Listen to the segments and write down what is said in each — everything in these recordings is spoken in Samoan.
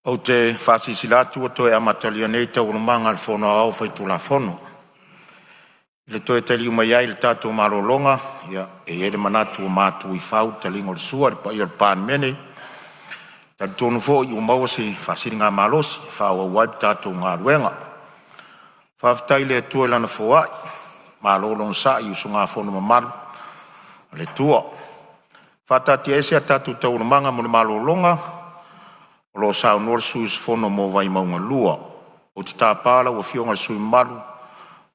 Ou te faasilasila atu ua toe amatalia nei Taualumaga a le Fono Aoao Faitulafono. I le toe taliu mai ai o le tatou malologa, e i ai le manatu ua matu i fau le taliga o le sua i le paia o le Palemene. E talitonu foi ua maua se faasiligamalosi e faaauau ai le tatou galuega. Faafetai i le Atua i Lana foai, malo le onosai i usugafono mamalu a le Atua. E faataatiaese a tatou Taualumaga mo le malologa o lo o saunoa le sui usufono mo Vaimauga 2. Ou te tapa lau Afioga i le sui usufono mamalu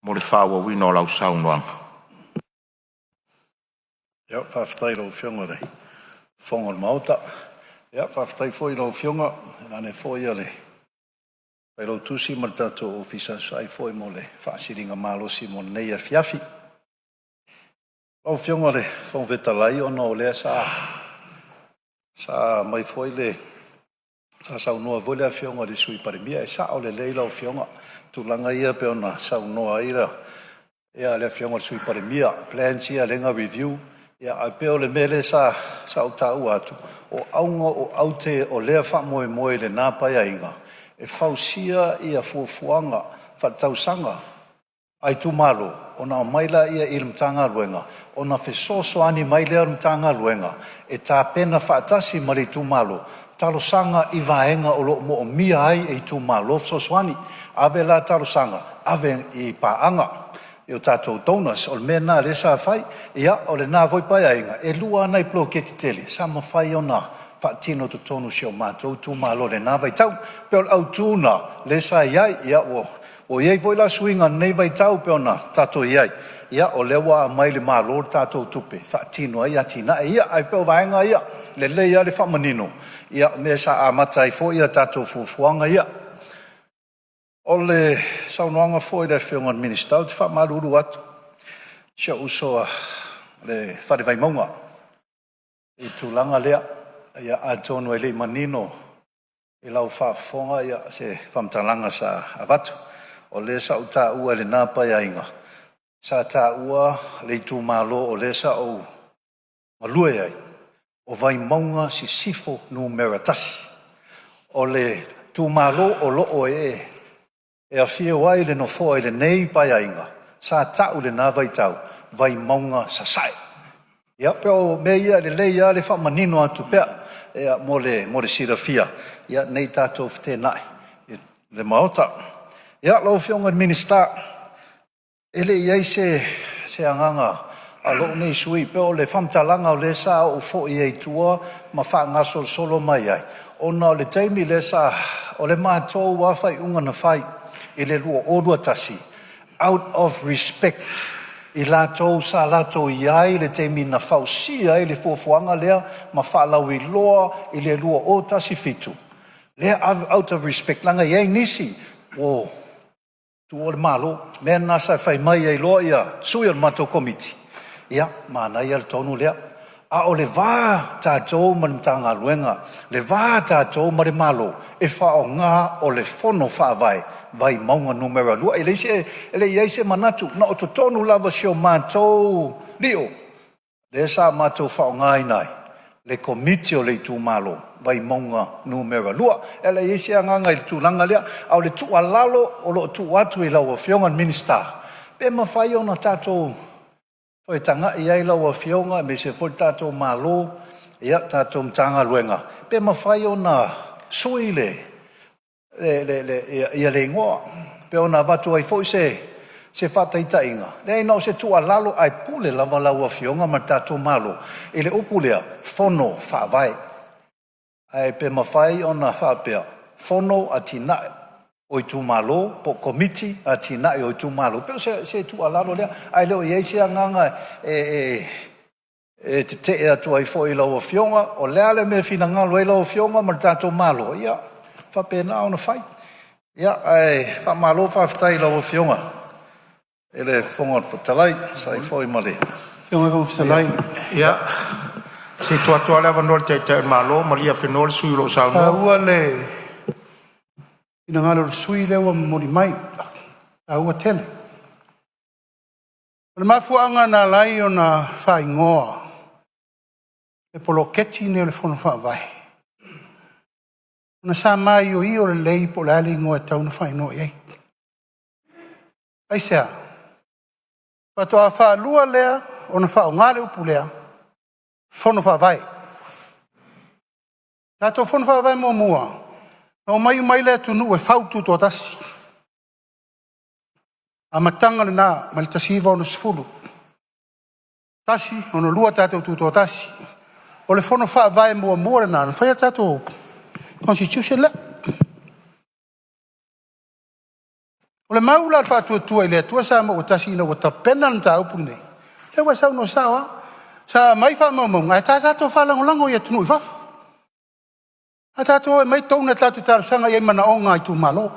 mo le faaauauina o lau saunoaga. Faafetai i lau Afioga i le Fofoga o le Maota. Faafetai foi i lau Afioga vaeane foi le Failautusi ma le tatou Ofisa, e tusa ai foi mo le faasiligamalosi mo lenei afiafi. Lau Afioga i le Fofoga Fetalai, ona o lea sa aumai foi le, sa saunoa foi le Afioga i le Sui Palemia. E sao lelei lau Afioga, tulaga ia pei ona saunoa ai le Afioga i le Sui Palemia, plans ia lea na review. Ae pei o le mea lea sa ou taua atu, o auga o aute o lea faamoemoe i lena Paeaiga e fausia fuafuaga faaletausaga a itumalo ona aumai lea i le Matagaluega ona fesoasoani mai lea o le Matagaluega e tapena faatasi ma le itumalo talosaga i vaega o lo o moomia ai e itumalo fesoasoani. Ave la talosaga, ave i paaga i o tatou donors. O le mea lena lea sa fai. Ia, o lena foi Paeaiga e lua lava nai poloketi tele sa mafai ona faatino i totonu o si o matou itumalo i lena vaitau. E pei o le autu lena lea sa i ai. Ia ua i ai foi la suiga i lenei vaitau pei ona tatou i ai, ia o lea ua aumai i le Malo le tatou tupe e faatino ai atinae ia. Ae pei o vaega ia, e lelei lava le faamanino o mea sa amata ai foi a tatou fuafuaga ia. O le saunoaga foi a le Afioga i le Minisita, ou te faamalulu atu i si ou uso i le Fale Vaimauga i le tulaga lea. Ia atonu e le i manino i lau faafofoga se faamatalaga sa avatu. O lea sa ou taua i lena Paeaiga, sa taua le itumalo o lea sa ou galue ai, o Vaimauga Sisifo 1. O le itumalo o lo o e afio ai le Nofoa i lenei Paeaiga, sa ta'u i lena vaitau Vaimauga Sasae. Ia pei o mea ia e lelei lava le faamanino atu pea mo le silafia ne i tatou feteenai i le Maota. Ia, lau Afioga i le Minisita, e le i i ai se agaga o lou nei sui usufono, pei o le faamatalaga o lea sa ou foi ai i tua ma faagasolosolo mai ai, ona o le taimi lea sa… O le matou lava faaiuga na fai i le 2021, out of respect i latou sa latou i ai i le taimi na fausia ai le fuafuaga lea ma faalauiloa i le 2017, lea out of respect leaga e i ai nisi ua tuua le Malo. O le mea lena sa fai mai ai loa sui o le matou Komiti, ia, manaia le tonu lea, a o le va tatou ma le Matagaluega, le va tatou ma le Malo, e faaaoga o le Fono Faavae Vaimauga 2. E le i i ai se manatu, na o totonu lava o si o matou lio lea sa matou faaaogaina ai le Komiti o le Itumalo Vaimauga 2. E leai se agaga i le tulaga lea, a o le tuualalo o lo o tuu atu i lau Afioga i le Minisita, pe mafai ona tatou toe tagai i ai lau Afioga aemaise foi le tatou Malo, tatou Matagaluega, pe mafai ona sui le igoa pei ona avatu ai foi se faataitaiga. Leai na o se tuualalo ae pule lava lau Afioga ma le tatou Malo i le upu lea Fono Faavae. Ae pe mafai ona faapea, Fono Atinae o Itumalo po o Komiti o Atinae o Itumalo. E pei o se tuualalo lea, ae le o i ai se agaga e E tete'e atu ai foi i lau Afioga, o le a le mea e finagalo ai lau Afioga ma le tatou Malo, ia faapena ona fai. Ia ae faamalo faafetai i lau Afioga i le Fofoga Fetalai e tusa ai foi ma le Fetalai, Ia, se i tuu atu lava le avanoa i le Taitai o le Malo, malie afenoa le sui usufono o lo o saunoa. Taua le finagalo o le sui usufono lea ua momoli mai, e taua tele. O le mafuaaga na ala ai ona faaigoa le poloketi lenei o le Fono Faavae, ona sa maioio lelei po o le a le igoa e tatau ona faaigoa i ai. Aisea? Faatoa faalua lea ona faaaoga le upu lea, Fono Faavae. Tatou Fono Faavae muamua, na omai uma ai le atunuu e fau le Tutoatasi, amataga lena mai le 1960, 1961, 1962 tatou Tutoatasi. O le Fono Faavae muamua lena na fai ai le tatou Constitution lea. O le mau la a le Faatuatua i le Atua Samoa ua Tasi ina ua tapena le mataupu lenei, lea ua e saunoa sao lava, sa aumai faamaumauga ae sa tatou faalagolago i atunuu i fafo. Ae tatou o e aumai donor tatou te talosaga i ai i manaoga a itumalo.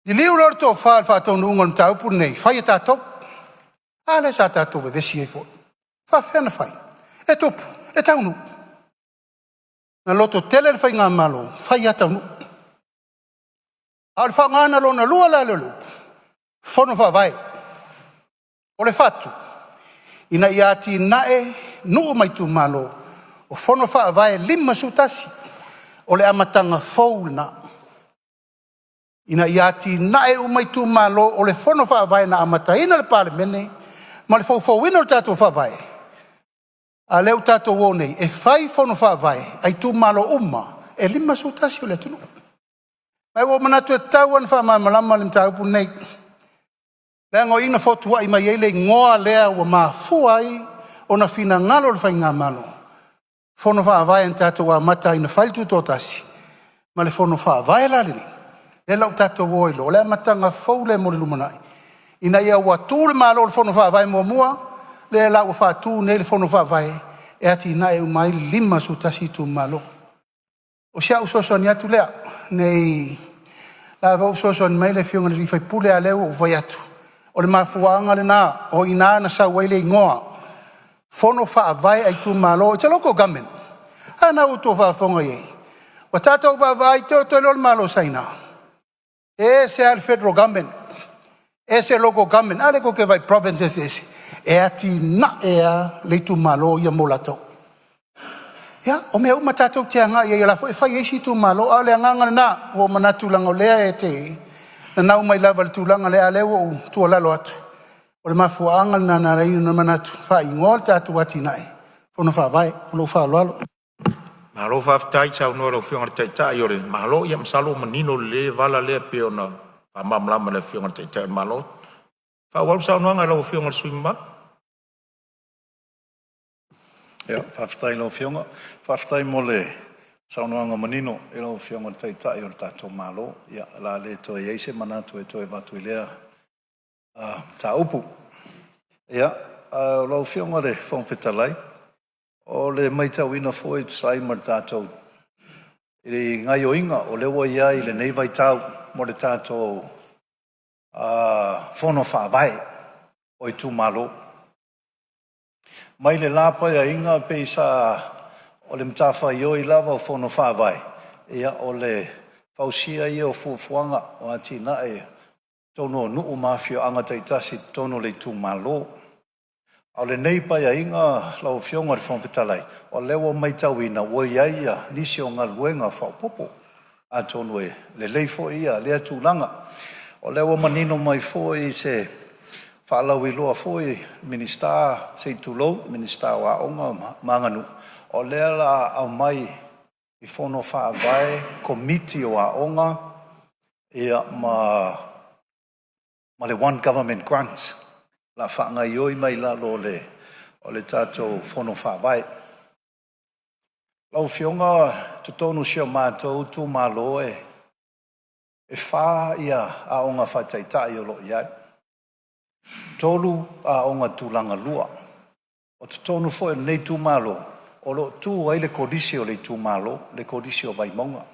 Liliu loa le tofa i le faataunuuga o le mataupu lenei, fai e tatou. A lea sa tatou vevesi ai foi. E faafefea ona fai? E tupu, e taunuu. Na lototele le faigamalo, fai lava taunuu. A o le faaaogaina lona lua la lea o le upu, Fono Faavae. O le fatu, ina ia atinae nuu ma itumalo, o fono faavae 51, o le amataga fou lena, ina ia atinae uma itumalo. O le fono faavae na amataina le Palemene ma le foufouina o le tatou Faavae, a o lea ua tatou o nei e fai fono faavae a itumalo uma e 51 o le atunuu. Ae ua ou manatu e tatau lava ona faamalamalama le mataupu lenei, leaga o i na fotuai mai ai le igoa lea ua mafua ai ona finagalo le faigamalo, Fono Faavae na tatou amata ai na fai le Tutoatasi ma le Fono Faavae la lenei, lea la ua tatou o ai loa, o le amataga fou lea mo le lumanai, ina ua tu le Malo i le Fono Faavae muamua, lea la ua faatu nei le Fono Faavae e atinae uma ai le 51 itumalo. O si au fesoasoani atu lea, ne i o la foi ua fesoasoani mai le Afioga i le sui usufono, a o lea ua ou fai atu, o le mafuaaga lena, o i ina na sau ai le igoa, Fono Faavae a Itumalo, it's a local government. A lena ua outou faafofoga i ai, ua tatou vaavaai te i o le Malo o Saina, e ese lava le Federal Government, ese local government. A lea tou te vaai i province eseese, e atinae lava le itumalo ia mo latou. Ia, o mea uma tatou te agai i ai o la e foi e fai e isi itumalo, a o le agaga lena. Ua ou manatu leaga o lea e te nanau mai lava i le tulaga lea, a o lea ua ou tuualalo atu, o le mafuaaga lena na ala ai ona manatu e faaigoa le tatou atinae, Fono Faavae. Ma lou faaaloalo. Malo faafetai saunoa i lau Afioga i le Taitai o le Malo. Ia masalo ua manino lelei le vala lea pei ona faamalamalama e le Afioga i le Taitai o le Malo. Faaauau le saunoaga a lau Afioga i le sui usufono mamalu. Ia, faafetai i lau Afioga. Faafetai mo le saunoaga manino i lau Afioga i le Taitai o le tatou Malo. Ia, o le a le toe i ai se manatu e toe avatu i lea mataupu. Ia, lau Afioga i le Fofoga Fetalai, o le matauina foi e tusa ai ma le tatou i gaoioiga o lea ua i ai i lenei vaitau mo le tatou Fono Faavae o itumalo. Mai le la Paeaiga pei sa o le matafaioi lava o Fono Faavae, ia o le fausia ia o fuafuaga o atinae i totonu o nuu ma afioaga taitasi i totonu o le itumalo. A o lenei Paeaiga lau Afioga i le Fofoga Fetalai, o lea ua matauina ua i ai nisi o galuega faaopoopo, atonu e lelei foi lea tulaga. O lea ua manino mai foi i se faalauiloa foi a le Minisita, se i tulou, le Minisita o Aoga ma Aganuu, o lea o le a aumai i Fono Faavae Komiti o Aoga ma le One Government Grant o le a faagaoioi mai lalo o le tatou Fono Faavae. Lau Afioga i totonu o si o matou itumalo e fa aoga faataitai o lo o i ai, 3 aoga tulagalua. O totonu foi o lenei itumalo o lo o tu ai le Kolisi o le itumalo, le Kolisi o Vaimauga.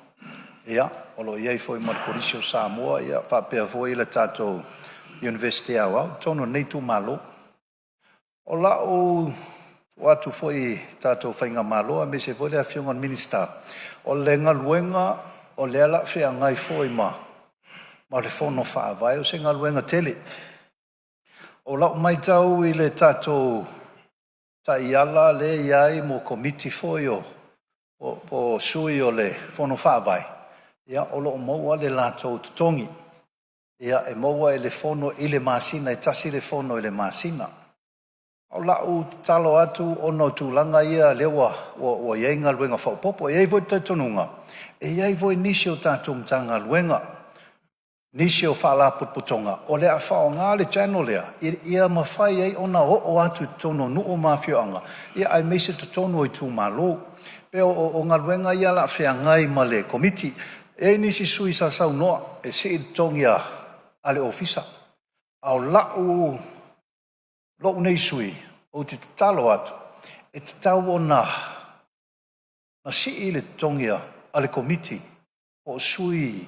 Ia, o lo o i ai foi ma le Kolisi o Samoa faapea foi le tatou Iunivesite Aoao i totonu o lenei itumalo. O lau atu foi i le tatou faigamalo aemaise foi le Afioga i le Minisita, o le galuega o lea o le a feagai foi ma le Fono Faavae, o se galuega tele. O lau matau i le tatou taiala lea e i ai mo Komiti foi o sui o le Fono Faavae, ia o lo o maua le latou totogi. E maua e le Fono i le masina, e tasi le fono i le masina. O lau tatalo atu ona o tulaga ia lea ua i ai galuega faaopoopo. E i ai foi le talitonuga e i ai foi nisi o tatou Matagaluega, nisi o Faalapotopotoga o le a faaaoga le channel lea ia mafai ai ona oo atu i totonu o nuu ma afioaga aemaise totonu o itumalo. E pei o galuega ia o le a feagai ma le Komiti. E i ai nisi sui usufono sa saunoa e sii le totogi o le Ofisa, a o lou nei sui usufono ou te tatalo atu e tatau ona sii le totogi o le Komiti o Sui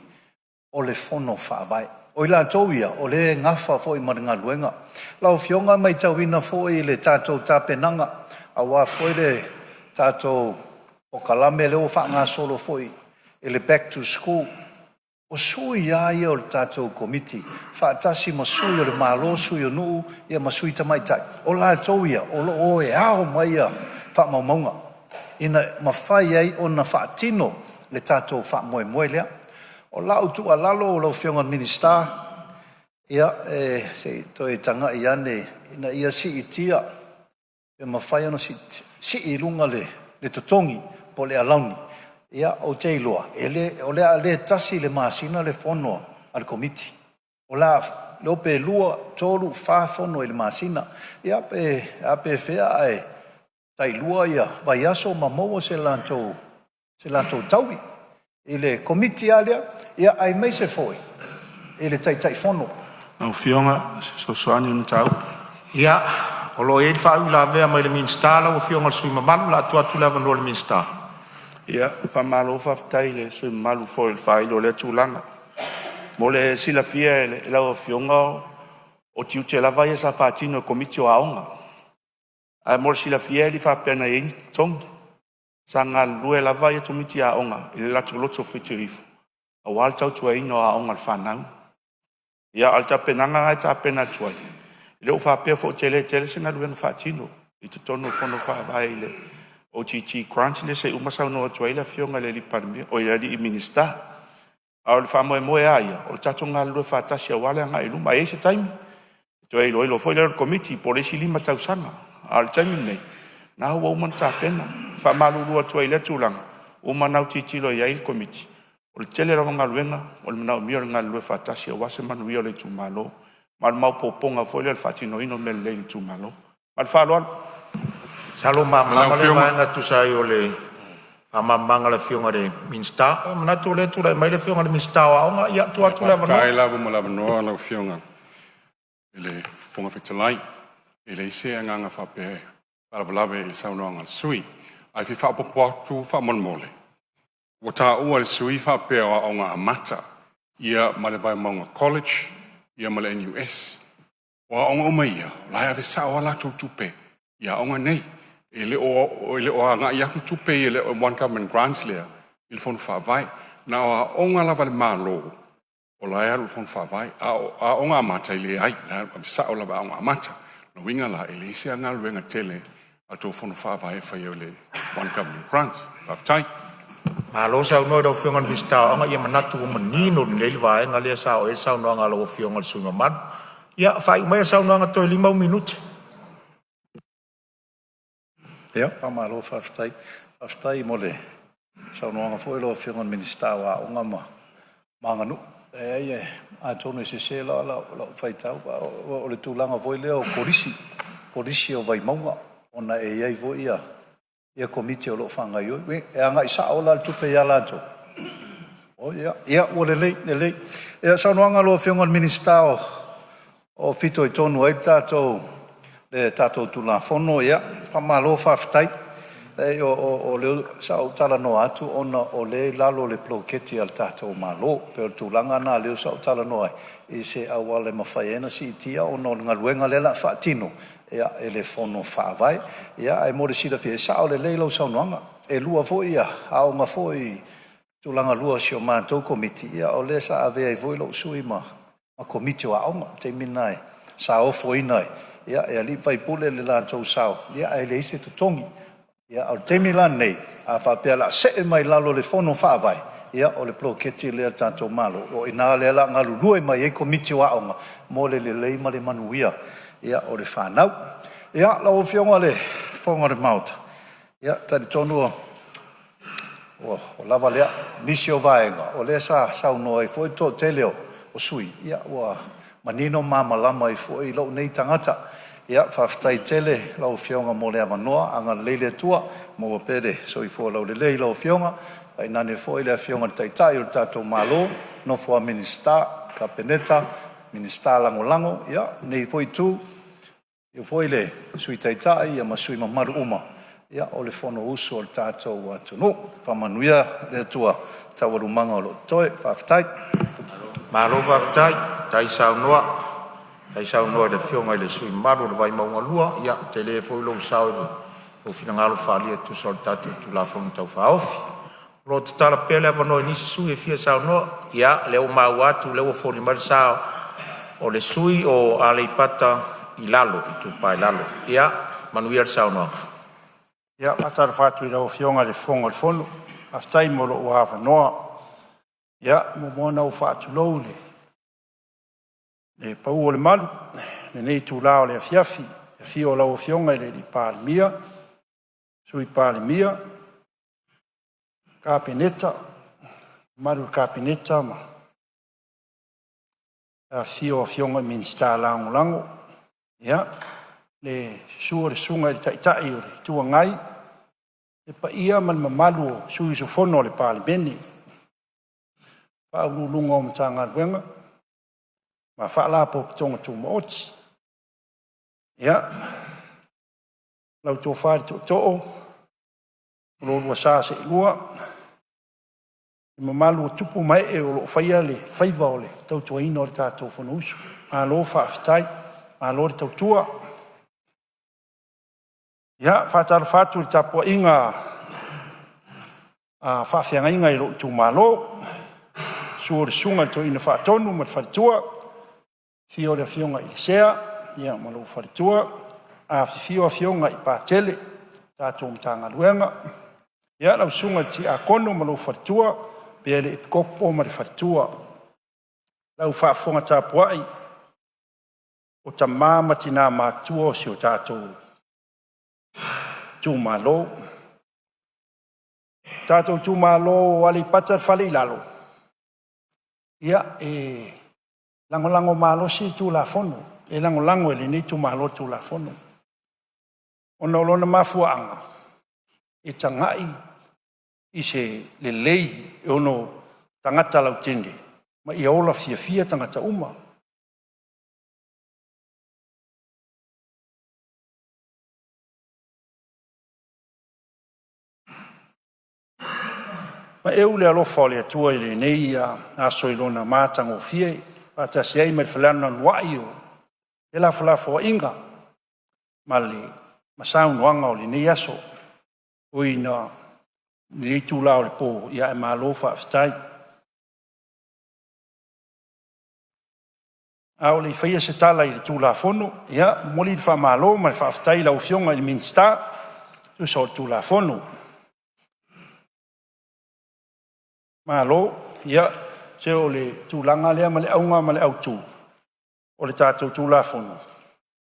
o le Fono Faavae. O i latou ia o lea e nafa foi ma le galuega. Lau Afioga e matauina foi i le tatou tapenaga aua foi le tatou polokalame lea ua faagasolo foi i le back to school, o sui lava ia o le tatou Komiti faatasi ma sui o le Malo, sui o nuu ma sui tamaitai, o latou ia o lo o o e ao mai faamaumauga ina ia mafai ai ona faatino le tatou faamoemoe lea. O lau tuualalo lau Afioga i le Minisita, se i toe tagai ane ina ia siitia, pe mafai ona sii i luga le totogi po o le alauni. Ou te iloa o le a le tasi i le masina le fono a le Komiti, o le a le iloa pe 2, 3, 4 fono i le masina. Ia pe a pe fea ae tailua vaiaso ma maua se latou taui i le Komiti lava lea, aemaise foi i le Taitaifono. Lau Afioga o se fesoasoani i le mataupu. Ia, o lo o i ai le faauilavea mai le Minisita lau Afioga i le sui usufono mamalu. O le a tuu atu le avanoa i le Minisita. Ia, faamalo faafetai i le sui usufono mamalu foi i le faailo o lea tulaga. Mo le silafia e lau Afioga, o tiute lava ia sa faatino e Komiti o Aoga. Ae mo le silafia e le i faapea na i ai ni totogi. Sa galulue lava Komiti o Aoga i le latou loto fitoitonu aua le tautuaina o aoga a le fanau. Ia, a o le tapenaga lena e tapena atu ai, e le faapea foi ua tele tele se galuega faatino i totonu o Fono Faavae i le OGG Grant lea se i uma saunoa atu ai le Afioga i le Palemia, oi le Minisita. A o le faamoemoe lava ia, o le tatou galulue faatasi aua le agai i luma. Ae i ai se taimi toe iloilo foi lea e le Komiti po o le isi 5 tausaga, a o le taimi lenei, o lena ua uma ona tapena. E faamalulu atu ai i lea tulaga, ua uma ona autilotilo i ai le Komiti, o le tele lava o galuega o le manaomia o le galulue faatasi aua se manuia o le itumalo, ma o le maopoopoga foi lea o le faatinoina o mea lelei i le itumalo. Ma le faaaloalo. Masalo ua malamalama lea vaega e tusa ai o le faamalamalamaga a le Afioga i le Minisita. Ua ou manatu o lea e tulai mai le Afioga i le Minisita o Aoga, ia tuu atu le avanoa. Faafetai lava mo le avanoa lau Afioga i le Fofoga Fetalai. E leai se agaga faapea e faalavelave i le saunoaga a le sui usufono, ae fia faaopoopo atu faamolemole. Ua taua e le sui usufono faapea o Aoga Amata ia ma le Vaimauga College ma le NUS. O aoga uma ia, o la e ave sao lava a latou tupe i aoga nei. E le o agai atu tupe ia i le One Government Grants lea i le Fono Faavae. Na o aoga lava a le Malo o la e alu i le Fono Faavae, a o Aoga Amata e leai, o la e ave sao lava i Aoga Amata. O lona uiga la, e leai se galuega tele a le tou Fono Faavae e faia i le One Government Grant. Faafetai. Malo saunoa i lau Afioga i le Minisita o Aoga. Ia manatu ua manino lelei le vaega lea sa oo i ai le saunoaga a lau Afioga i le sui usufono mamalu. Ia faaiu maia lau saunoaga toe 5 ou minute. Ia, faamalo faafetai. Faafetai mo le saunoaga foi lau Afioga i le Minisita o Aoga ma Aganuu. E leai, atonu e sese la lau faitau, a o le tulaga foi lea o Kolisi, Kolisi o Vaimauga, ona e i ai foi Komiti o lo o faagaoioi. E agai sao la le tupe ia latou? Oi ia, ua lelei lelei. Ia, o le saunoaga a lau Afioga i le Minisita o fitoitonu ai le tatou le tatou Tulafono, ia faamalo faafetai. O lea sa ou talanoa atu ona o lea e i lalo o le poloketi a le tatou Malo. E pei o le tulaga lena lea sa ou talanoa ai i se auala e mafai ai ona siitia ona o le galuega lea o le a faatino e le Fono Faavae. Ae mo le silafia, e sao lelei lau saunoaga, e lua foi aoga foi tulagalua a si a matou Komiti, o lea sa avea ai foi lou sui ma Komiti o Aoga i le taimi lena sa ofoina ai e alii ma faipule le latou sao ae leai se totogi. A o le taimi la lenei, a faapea o le a see mai lalo o le Fono Faavae, ia o le poloketi lea a le tatou Malo, o i ina lea o le a galulue mai ai Komiti o Aoga mo le lelei ma le manuia o le fanau. Ia, lau Afioga i le Fofoga o le Maota, e talitonu ua lava lea. O nisi o vaega o lea sa saunoa ai foi le toatele o sui usufono, ua manino ma malamalama ai foi lou nei tagata. Ia faafetai tele i lau Afioga mo le avanoa, agalelei le Atua maua pea le soifua laulelei i lau Afioga, tainane foi le Afioga i le Taitai o le tatou Malo, le nofo a Minisita, Kapeneta, Minisita Lagolago. Ia, lenei foi itu, afio foi le Sui Taitai ma sui usufono mamalu uma o le Fonousu a le tatou atunuu. Faamanuia le Atua i taualumaga o lo o totoe. Faafetai. Malo faafetai, faafetai saunoa i le Afioga i le sui usufono mamalu o Vaimauga 2. Ia tele foi lou sao i lou finagalo faaalia e tusa o le tatou Tulafono Tau Faaofi. O lo o tatala pea le avanoa i nisi sui usufono e fia saunoa. Ia, o lea ua maua atu o lea ua foliga mai le sa o le sui usufono mo Aleipata Itupa i Lalo. Ia manuia le saunoaga. Ia, e faatalofa atu i lau Afioga i le Fofoga o le Fono, faafetai mo lou avanoa. Ia, e muamua ona ou faatulou i le pau o le malu i lenei itula o le afiafi i le afio o lau Afioga i le Palemia, Sui Palemia, Kapeneta, le mamalu i le Kapeneta ma le afifio o Afioga i Minisita Lagolago. Ia, le susu o le Susuga i le Taitai o le Itu Agai, le paia ma le mamalu o sui usufono o le Palemene, Ofisa Sili o Pulega o Matagaluega ma Faalapotopotoga Tumaoti. Ia, lau Tofa i le Tootoo ma lo oulua sa seelua, le mamalu o tupu ma ee o lo o faia le faiva o le tautuaina o le tatou Fonousu. Malo faafetai, malo le tautua. Ia, e faatalofa atu i le tapuaiga a faafeagaiga i lou itumalo, susu o le Susuga i le Toeaina Faatonu ma le faletua, afio le Afioga i le Sea ma lou faletua, afifio afioga i Patele o le tatou Matagaluega. Ia lau Susuga i le Tiakono ma lou faletua faapea le Epikopo ma le faletua. Lau faafofoga tapuai o tama ma tina matutua o si o tatou itumalo. Le tatou itumalo o Aleipata le Fale i Lalo, ia, e lagolago malosi le Tulafono, e lagolago e lenei itumalo le Tulafono, ona o lona mafuaaga e tagai i se lelei e ono tagata lautele ma ia ola fiafia tagata uma. Paia i le alofa o le Atua i lenei aso i lona matagofie, faatasi ai ma le felanulanuai o felafolafoaiga ma saunoaga o lenei aso. E ui ina i lenei itula o le po, ae malo faafetai. A o le i faia se tala i le Tulafono, ia e momoli le faamalo ma le faafetai i lau Afioga i le Minisita e tusa o le Tulafono. Malo. Ia, se o le tulaga lea ma le auga ma le autu o le tatou Tulafono,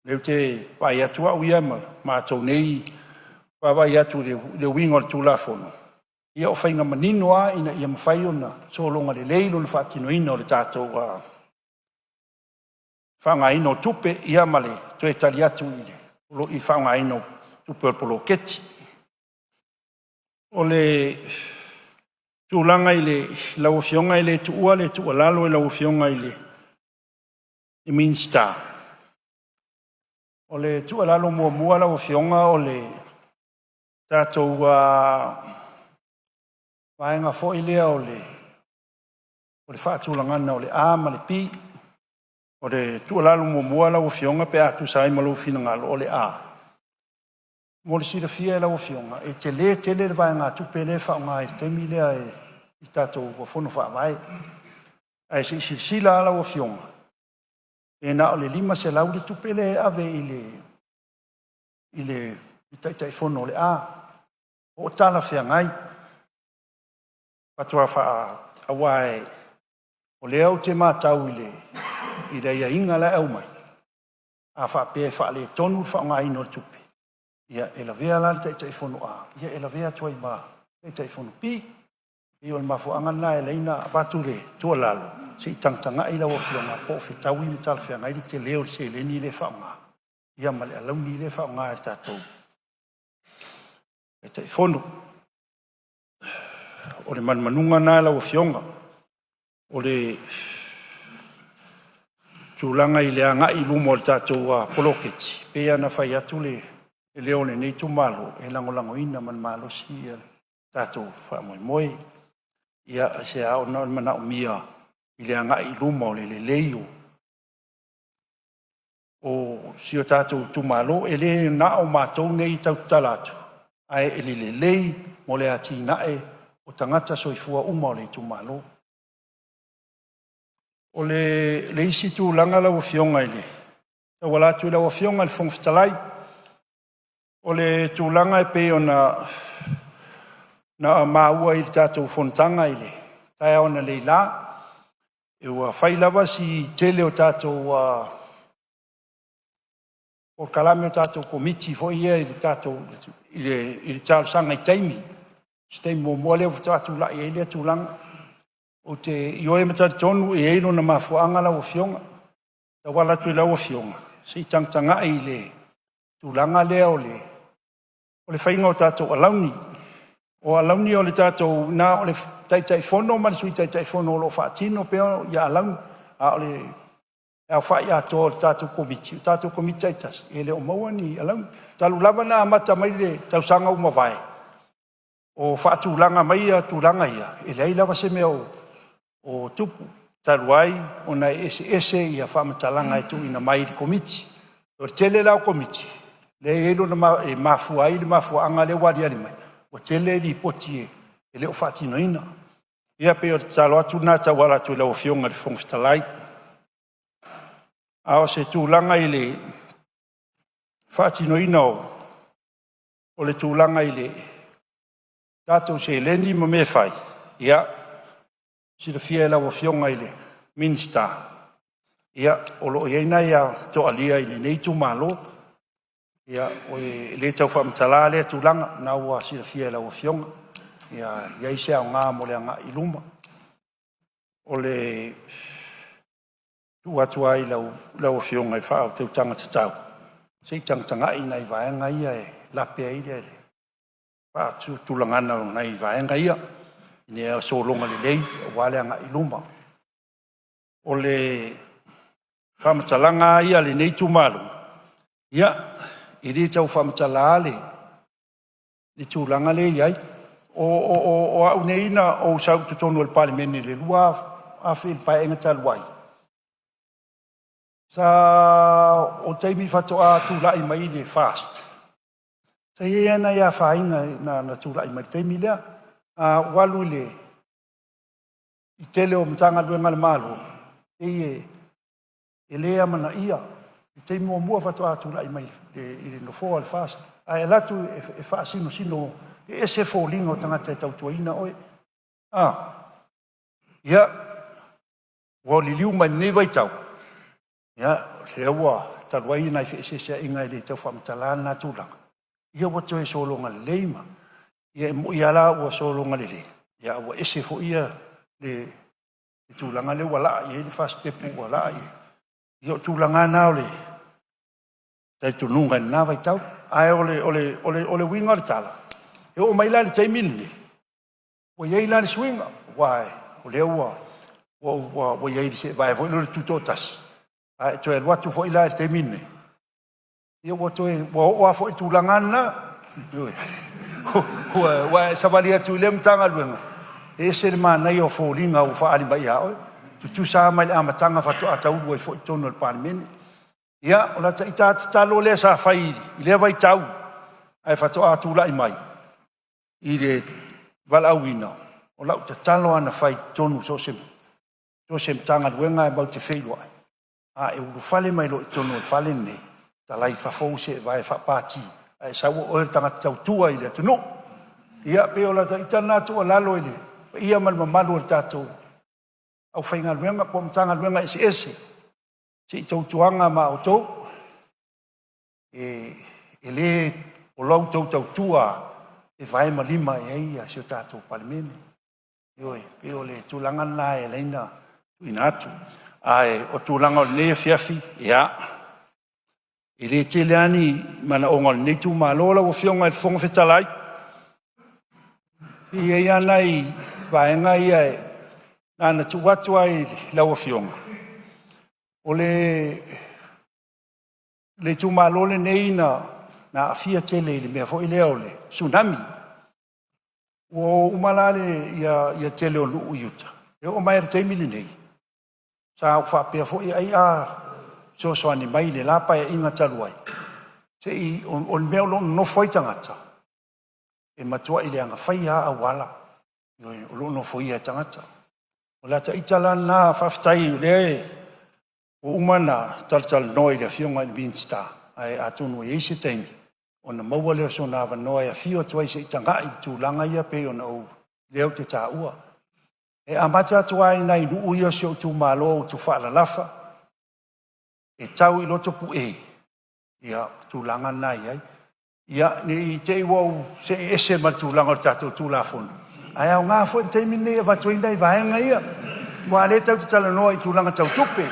lea ou te vaai atu au ia ma matou nei vaavaai atu i le uiga o le Tulafono, ia o faiga manino lava ina ia mafai ona sologa lelei lona faatinoina o le tatou faaaogaina o tupe, ia ma le toe tali atu i le faaaogaina o tupe o le poloketi. O le tulaga i lau Afioga, e le tuua le tuualalo i lau Afioga i le Minisita, O le tuualalo muamua lau Afioga, o le tatou vaega foi lea o le faatulagaga o le A ma le B. O le tuualalo muamua lau Afioga pe a tusa ai ma lou finagalo, o le A, mo le silafia e lau Afioga e tele tele le vaegatupe lea e faaaoga i le taimi lea i le tatou Fono Faavae. Ae se i silasila lava lau Afioga, pe na o le $500 le tupe lea e ave i le Taitaifono o le A. Po o talafeagai? Aua o lea ou te matau i le aiaiga la e aumai, a faapea e faaletonu le faaaogaina o le tupe, ia e lavea la le Taitaifono A e lavea atu ai ma le Taitaifono B. E pei o le mafuaaga lena e ala ai ona avatu le tuualalo, se i tagatagai lau Afioga po o fetaui ma talafeagai le tele o le seleni lea e faaaoga ia ma le alauni lea e faaaoga e le tatou Taitaifono. O le manumanuga lena lau Afioga. O le tulaga i le agai i luma o le tatou poloketi, e pei lava ona fai atu le leo o lenei itumalo, e lagolagoina ma le malosi le tatou faamoemoe. Ia, aisea? Ona o le manaomia i le agai i luma o le lelei o si o tatou itumalo. E le na o matou nei e tautala atu, ae lelei mo le atinae o tagata soifua uma o le itumalo. O le isi tulaga lau Afioga e tauala atu i lau Afioga i le Fofoga Fetalai, o le tulaga e pei ona maua i le tatou fonotaga i le taeao analeila, ua fai lava si tele o tatou polokalame o tatou Komiti foi ia i le talosaga i taimi. O se taimi muamua lea faatoa tulai ai lea tulaga. Ou te ioe ma talitonu e i ai lona mafuaaga lau Afioga, e tauala atu i lau Afioga, se i tagatagai i le tulaga lea o le faiga o tatou alauni. O alauni o le tatou na o le Taitaifono ma le Sui Taitaifono o lo o faatino pea alauni, a o le aofai atoa o le tatou Komiti, o tatou Komiti taitasi, e le o maua ni alauni. Talu lava ona amata mai le tausaga ua mavae o faatulaga mai tulaga ia, e leai lava se mea o tupu, talu ai ona e eseese faamatalaga e tuuina mai i le Komiti. O le tele la o Komiti lea e mafua ai le mafuaaga lea ua aliali mai, ua tele Lipoti e le o faatinoina. Ia pei o le tatalo atu lena e tauala atu i lau Afioga i le Fofoga Fetalai. A o se tulaga i le faatinoina o le tulaga i le tatou seleni ma mea e fai, ia, e silafia e lau Afioga i le Minisita, o lo o i ai nai toalia i lenei itumalo. E le tau faamatala lea tulaga, o lena ua silafia e lau Afioga, ia i ai se aoga mo le agai i luma. O le tuu atu lava i lau Afioga i le faautautaga tatau se i tagatagai i nai vaega ia e lape ai le faatulagaga o nai vaega ia ina ia sologa lelei aua le agai i luma. O le faamatalaga lava ia a lenei itumalo, ia, e le tau faamatala le tulaga lea e i ai. O au nei na ou sau i totonu o le Palemene i le 2000 i le Paeaiga talu ai, o le taimi faatoa tulai mai le FAST, sa i ai lava nai afaina na tulai mai i le taimi lea. Ou alu i le tele o Matagaluega a le Malo, e pei e le amanaia i le taimi muamua faatoa tulai mai i le nofoa o le FAST, ae alu atu e faasinosino, e ese foliga o tagata e tautuaina oe. Ia, ua liliu mai lenei vaitau, ia, o lea ua talu ai nai feeseeseaiga e le tau faamatala lena tulaga, ia ua toe sologa lelei ma… Ia e moni lava la ua sologa lelei, ae ua ese foi le tulaga lea ua laa i ai le fasi ua laa i ai. Ia o tulaga lava na o le talitonuga i lena vaitau. Ae o le uiga o le tala, e oo mai la i le taimi lenei, ua i ai la le suiga, aua o lea ua i ai i le vaega foi lea o le tutoatasi, a e toe alu atu foi la i le taimi lenei, Ia ua toe ua oo lava foi i le tulaga lena. Ioe. Ua e savali atu i lea Matagaluega, e ese le manaia o foliga ua faaali mai ia oe, tutusa lava mai le amataga faatoa taulu ai foi i totonu o le Palemene. Ia, o lata ita lava tatalo lea sa fai i lea vaitau ae faatoa tulai mai i le valaauina, o lau tatalo lava na fai i totonu o so o se Matagaluega lava e matou te feiloai, a e ulufale mai loa i totonu o le fale lenei, talai i fafo ou seevae faa-Pati, a e sau o oe o le tagata tautua i le atunuu. Ia pei o lata ita lena tuualalo i le paia ma le mamalu o le tatou aufaigaluega po o Matagaluega eseese, se i tautuana ma outou, e le o la outou tautua lava e vae ma lima i ai si o tatou Palemene. Ioe. E pei o le tulaga lena e ala ai ona tuuina atu. Ae o tulaga o lenei afiafi, ia, e le tele lava ni manaoga o lenei itumalo lau Afioga i le Fofoga Fetalai. E i ai lava nai vaega ia na ona tuu atu lava i lau Afioga. O le itumalo lenei na aafia tele i le mea foi lea o le Tsunami. Ua o uma la le tele o nuu i uta, e oo mai lava i le taimi lenei, sa ou faapea foi ai a fesoasoani mai i le la Paeaiga talu ai, se i o le mea o lo o nonofo ai tagata, e matuai leaga faia lava auala o lo o nofoia e tagata. O lata ita la lena, faafetai o lea ua uma ona talatalanoa i le Afioga i le Minisita, ae atonu e i ai se taimi ona maua lea o sona avanoa e afio atu ai se i tagai i tulaga ia pei ona lea ou te taua. E amata atu lava i nai nuu ia o si ou itumalo o Utufaalalafa e tau i Lotopue, ia, o tulaga na e i ai. Ia, ne i te i ua ou see ese ma le tulaga o le tatou Tulafono, ae aoga foi le taimi lenei e avatu ai nai vaega ia, aua o lea tatou te talanoa i tulaga tau tupe,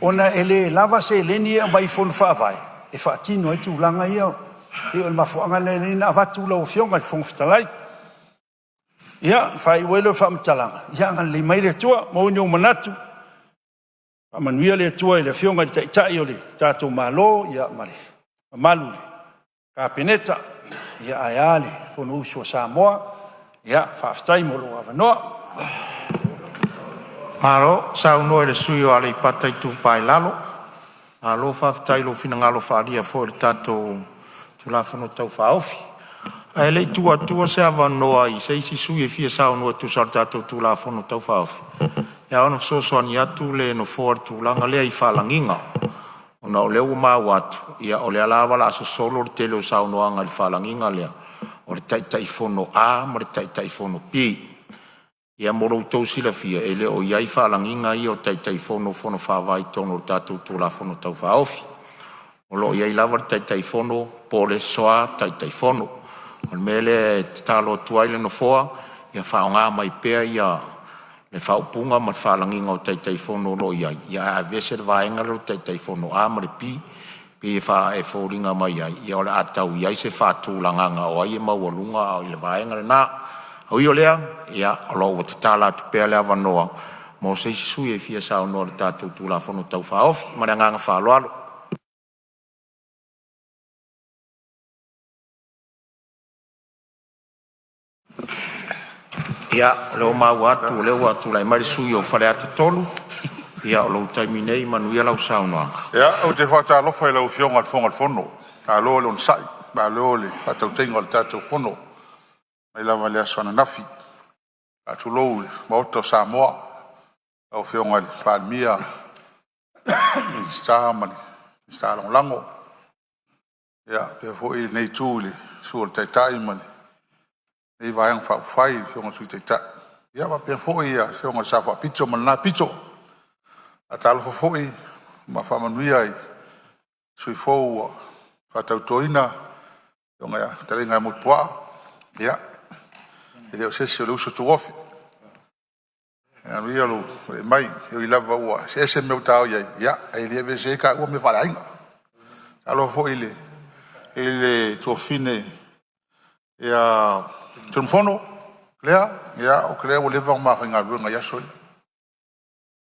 ona e le lava seleni ia e aumai i Fono Faavae e faatino ai tulaga ia. E pei o le mafuaaga lea e ala ai ona avatu lau Afioga i le Fofoga Fetalai. Ia, ona faaiu ai lea o le faamatalaga, ia agalelei mai le Atua, maua ni ou manatu, faamanuia le Atua i le Afioga i le Taitai o le tatou Malo ma le mamalu i le Kapeneta, ae a le Fonousu a Samoa. Ia faafetai mo lou avanoa. Malo saunoa i le sui usufono mo Aleipata Itupa i Lalo. Malo faafetai i lou finagalo faaalia foi i le tatou Tulafono Tau Faaofi. Ae le i tuua atu se avanoa i se isi sui usufono e fia saunoa e tusa o le tatou Tulafono Tau Faaofi, e ao ona fesoasoani atu le Nofoa i le tulaga lea i faalagiga, ona o lea ua maua atu, o lea lava o le a sosolo le tele o saunoaga i le faalagiga lea o le Taitaifono A ma le Taitaifono B. Ia mo lo outou silafia, e le o i ai faalagiga ia o Taitaifono o Fono Faavae i totonu o le tatou Tulafono Tau Faaofi. O lo o i ai lava le Taitaifono po o le Soa Taitaifono. O le mea lea e tatalo atu ai le Nofoa, ia faaaoga mai pea le faaupuga ma le faalagiga o Taitaifono o lo o i ai, ae aveese le vaega lea o le Taitaifono A ma le B. E pei e foliga mai ai o le a tau i ai se faatulagaga o ai e maualuga le vaega lena. Ae ui o lea, o lo o ua tatala atu pea le avanoa mo se isi sui usufono e fia saunoa i le tatou Tulafono Tau Faaofi. Ma le agaga faaaloalo. Ia, o lea ua maua atu o lea ua tulai mai le sui usufono mo Faleata 3. Ia o lou taimi lenei, manuia lau saunoaga. Ia, ou te faatalofa i lau Afioga i le Fofoga Fetalai, malo le onosai, malo i le faatautaiga o le tatou Fono mai lava i le aso ananafi. Faatulou i le Maota o Samoa, lau Afioga i le Palemia, Minisita ma Minisita Lagolago. Ia faapea foi lenei itu i le susu o le Taitai ma lenei Vaega Faaupufai, le Afioga i le Sui Taitai, ia faapea foi le Afioga i le Sao Faapito ma lena Pito. Faatalofa foi ma faamanuia i sui usufono fou ua faatautoina, le afioga i le fetalaiga ia Motuopuaa, ia e le o se isi o le uso tuofe. Ia manuia lou tulai mai. E ui lava ua eseese mea ua ta oi ai, ae le aveesea ai taua mea faaleaiga. Faatalofa foi i le tuafafine ia Tunumafono Klea, ia o Klea ua leva ona ma faigaluega i aso ia.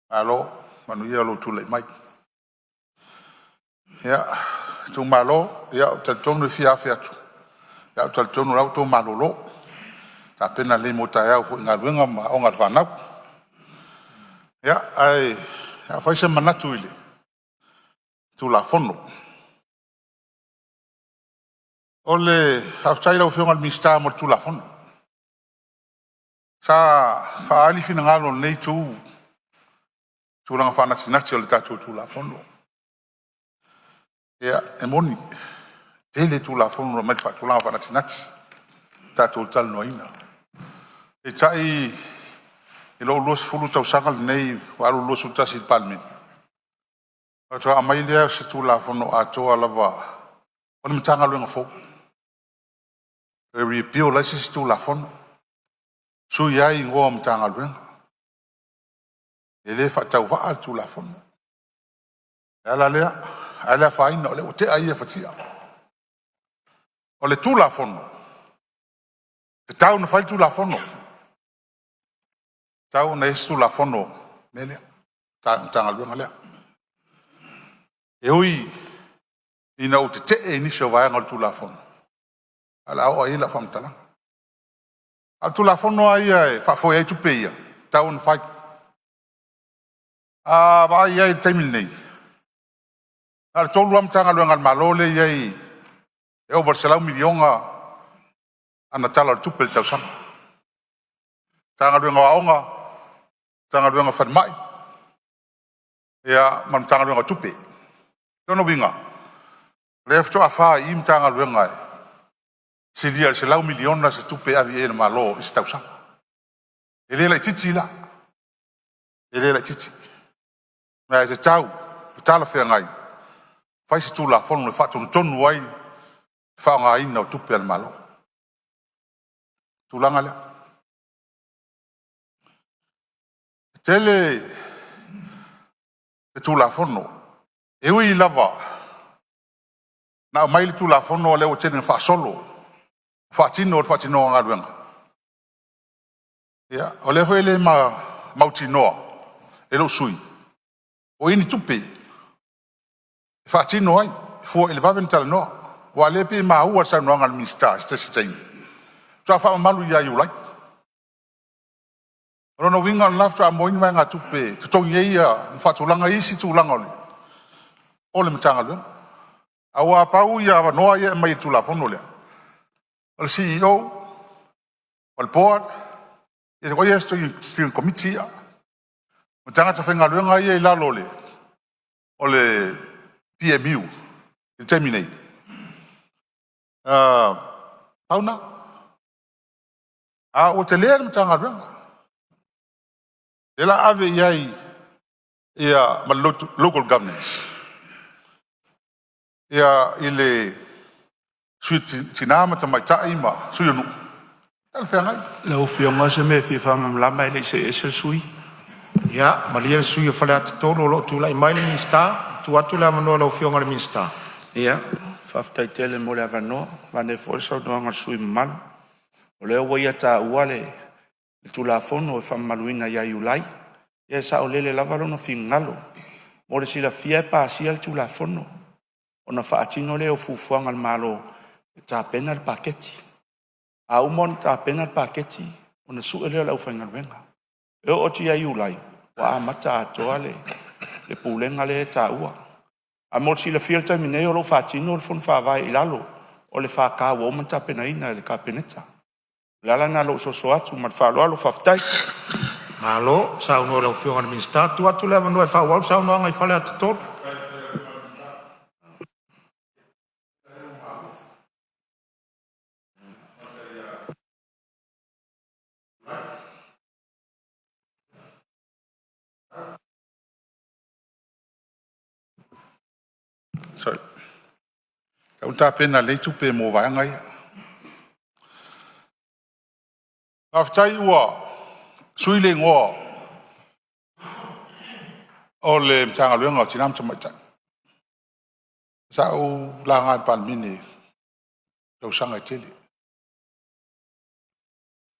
Malo, manuia lou tulai mai. Ia, Itumalo, ia ou te talitonu e fia afe atu, ae ou te talitonu o la ua outou malolo, tapena lelei mo taeao foi i galuega ma aoga a le fanau. Ia, ae o le a fai se manatu i le Tulafono. O le faafetai i lau Afioga i le Minisita mo le Tulafono. Sa faaali finagalo o lenei itu i tulaga faanatinati o le tatou Tulafono. Ia, e moni, e tele Tulafono e aumai i tulaga faanatinati tatou te talanoaina. Peitai i lou 20 tausaga lenei ua alu le 21 i le Palemene, faatoa aumai lea o se Tulafono atoa lava o le Matagaluega fou e repeal ai se isi Tulafono, sui ai igoa o Matagaluega. E le faatauvaa le Tulafono. O le ala lea, ae le afaina o lea ua tea ia fatia. O le Tulafono, e tatau ona fai le Tulafono, e tatau ona i ai se Tulafono o le mea lea, le Matagaluega lea. E ui ina ou tetee i nisi o vaega o le Tulafono, ae o le a oo i ai lau faamatalaga. A o le Tulafono lava ia e faafoe ai tupe ia, e tatau ona fai. A vaai i ai i le taimi lenei, na o le tolu lava Matagaluega a le Malo lea e i ai e ova i le $100 miliona ana Tala o le Tupe i le tausaga. Matagaluega o Aoga, Matagaluega o le Falemai ia ma le Matagaluega o Tupe. O lona uiga, o lea faatoa fa ai i i Matagaluega e silia i le $100 miliona se tupe e ave i ai a le Malo i se tausaga. E le laitiiti la, e le laitiiti. Ma e tatau ma talafeagai ona fai se Tulafono e faatonutonu ai le faaaogaina o tupe a le Malo. O le tulaga lea. E tele le Tulafono, e ui lava na aumai le Tulafono a o lea ua tele ina faasolo faatino le faatinoga o galuega. Ia, o lea foi e le mautinoa e lou sui usufono o i ai ni tupe e faatino ai fua i le vave ona talanoa. Aua o lea e pei e maua i le saunoaga a le Minisita i se tasi taimi, faatoa faamamalu ia Iulai. O lona uiga o lena faatoa maua ai ni vaegatupe e totogi ai ma faatulaga isi tulaga o le Matagaluega. Aua pau avanoa ia e aumai e le Tulafono lea, o le CEO, o le Board, o ia e steering committee ia, ma tagata faigaluega ia e i lalo o le PMU i le taimi nei, pau lena. A ua tele le Matagaluega, lea o le a ave i ai ma le Local Governance i le Sui Tina ma Tamaitai ma Sui o Nuu, e talafeagai. Lau Afioga o se mea e fia faamalamalama ae le i see ese le sui usufono. Ia malie le sui usufono mo Faleata 3 o lo o tulai mai le Minisita. E tuu atu le avanoa i lau Afioga i le Minisita. Ia, faafetai tele mo le avanoa. Manaia foi le saunoaga a le sui usufono mamalu, o lea ua ia taua le Tulafono e faamamaluina ia Iulai. Ia e saolele lava lona finagalo. Mo le silafia e pasia le Tulafono ona faatino lea o fuafuaga a le Malo e tapena le paketi. A uma ona tapena le paketi ona sue lea o le aufaigaluega. E oo atu ia Iulai ua amata atoa le Pulega lea e taua. Ae mo le silafia i le taimi nei o lo o faatino le Fono Faavae i lalo o le FK ua uma ona tapenaina e le Kapeneta. O le ala lena o lou soso atu ma le faaaloalo. Faafetai. Malo saunoa i lau Afioga i le Minisita. Tuu atu le avanoa e faaauau le saunoaga a Faleata 3. Tatau ona tapena lelei tupe mo vaega ia. Faafetai ua sui le igoa o le Matagaluega o Tina ma Tamaitai. Sa ou laga i le Palemene i tausaga e tele.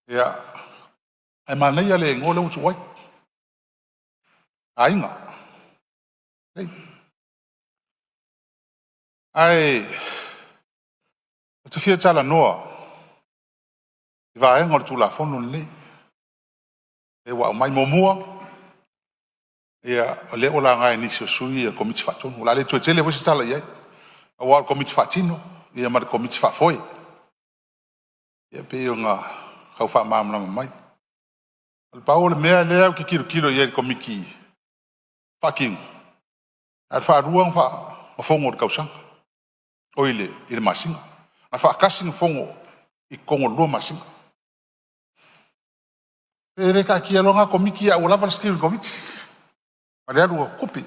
Ia, ae manaia le igoa lea ua tuu ai, Aiga. Ae ou te fia talanoa i vaega o le Tulafono lenei e ua aumai. Muamua, ia o lea ua laga e nisi o sui usufono le Komiti Faatonu. O le a le toe tele foi se tala i ai aua o le Komiti faatino ma le Komiti Faafoe. Ia pei ona tau faamalamalama mai. Na pau o le mea lea ou te tilotilo i ai i le Komiti Faatino, na o le faalua ona fono o le tausaga, oi le masina, na faatasi ona fono i totonu o le 2 masina. Pe le taatia loa lena Komiti ae ua lava le steering committee ma le alu o tupe.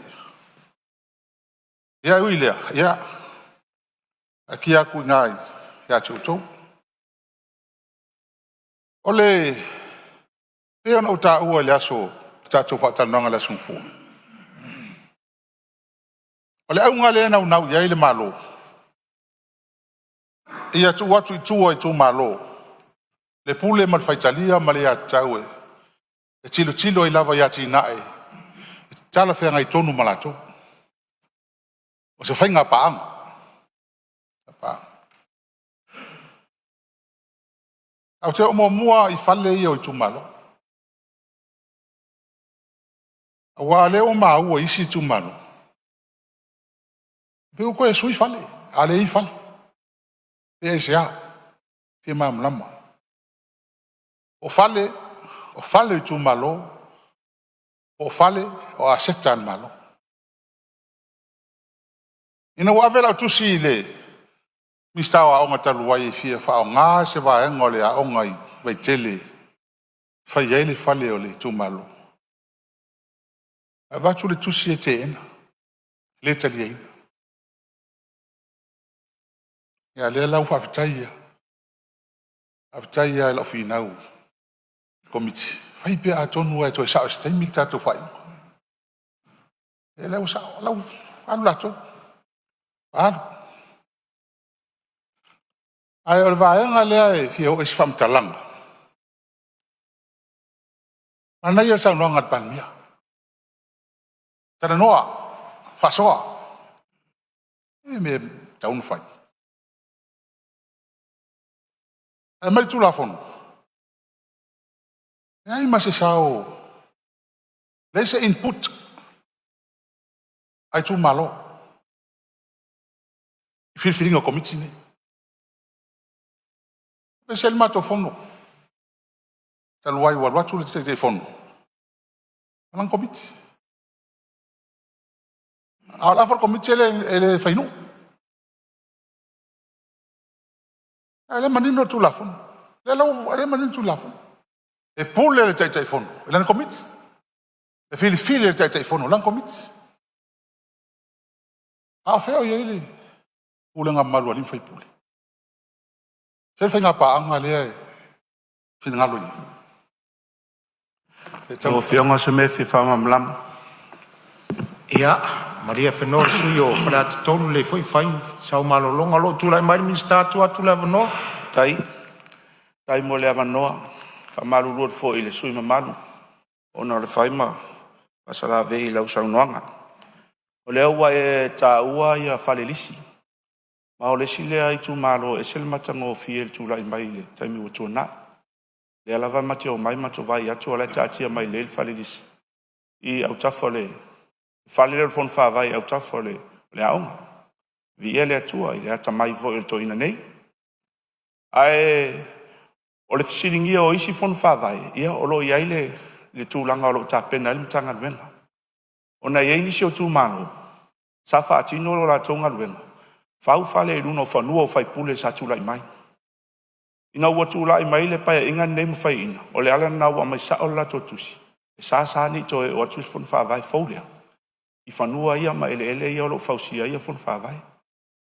Ia ae ui i lea, ia taatia atu i ina ia te outou. E pei ona ou taua i le aso le tatou faatalanoaga i le aso Gafua, o le auga lea e naunau i ai le Malo, ia tuu atu i tua i itumalo le pule ma le faitalia ma le aiatatau e tilotilo ai lava i atinae e talafeagai tonu ma latou. O se faiga paaga. Ae ou te oo muamua lava i fale ia o itumalo, aua o lea ua maua i isi itumalo, pei ua toe sui fale a o lea e i ai fale. Pe aisea? E fia malamalama. O fale o itumalo, o fale o aseta a le Malo. Ina ua ave lau tusi i le Minisita o Aoga talu ai e fia faaaoga se vaega o le aoga i Vaitele e fai ai le fale o le itumalo, ae avatu le tusi e teena, le taliaina. A o lea la ua faafetai lava, faafetai lava i lau finau i le Komiti, fai pea atonu lava e toe sao i se taimi le tatou faaiuga. Ia lea ua sao, o la ua alu latou, ua alu. Ae o le vaega lea e fia oo i ai se faamatalaga, manaia le saunoaga a le Palemia, talanoa, faasoa. O le mea e tatau ona fai, ae aumai le Tulafono, leai ma se sao, leai se input a itumalo i filifiliga o Komiti nei. E ese le matou fono talu ai ua alu atu le Taitaifono ma lana Komiti, a o le afa o le Komiti e le fai nuu. A o lea e manino le Tulafono, o lea e manino le Tulafono, e pule le Taitaifono i lana Komiti, e filifili e le Taitaifono lana Komiti. A o fea o i ai le pulega mamalu a alii ma faipule? Fea le faiga paaga lea e finagalo i ai? Lau Afioga o se mea e fia faamalamalama. Ia malie afenoa le sui usufono mo Faleata 3, o lea foi e fai sau malologa. O lo o tulai mai le Minisita, tuu atu le avanoa. Faafetai mo le avanoa. E faamalulu atu foi i le sui usufono mamalu ona o le fai ma faasalavei i lau saunoaga. O lea ua e taua ia fale lisi, ma o le isi lea itumalo e ese le matagofie i le tulai mai i le taimi ua tuanai. O lea lava ma te omai matou vaai atu o la e taatia mai lelei le fale lisi i autafa o le fale lea o le Fono Faavae i autafa o le aoga. Viia le Atua i le atamai foi o le toeaina nei. Ae o le fesiligia o isi Fono Faavae, ia o lo o i ai le tulaga o lo o tapena ai le Matagaluega, ona e i ai nisi o itumalo sa faatino le latou galuega, fau fale i luga o fanua o faipule sa tulai mai. Ina ua tulai mai le Paeaiga lenei ma faiaina, o le ala lena ua aumai sao le latou tusi, e sa sa ona toe oo atu le fono faavae fou lea i fanua ia ma eleele ia o lo o fausia ai fono faavae.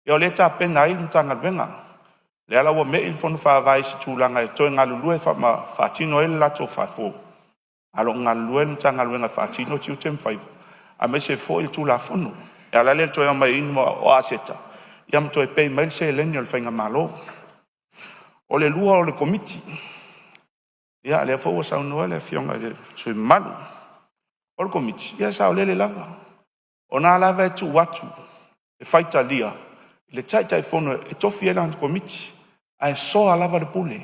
Ia o lea e tapena ai le Matagaluega, lea la ua mei le fono faavae i se tulaga e toe galulue ma faatino ai le latou fale fou, ae o lo o galulue le Matagaluega e faatino tiute ma faiva aemaise foi le Tulafono. E ala lea o le toe aumaiina o aseta ma toe pay mai le seleni a le faigamalo. O le lua o le Komiti, ia lea foi ua saunoa le Afioga i le sui usufono mamalu. O le Komiti, ia e saolele lava, o lena lava e tuu atu e faitalia i le Taitaifono e tofi ai lana Komiti, ae soa lava le pule,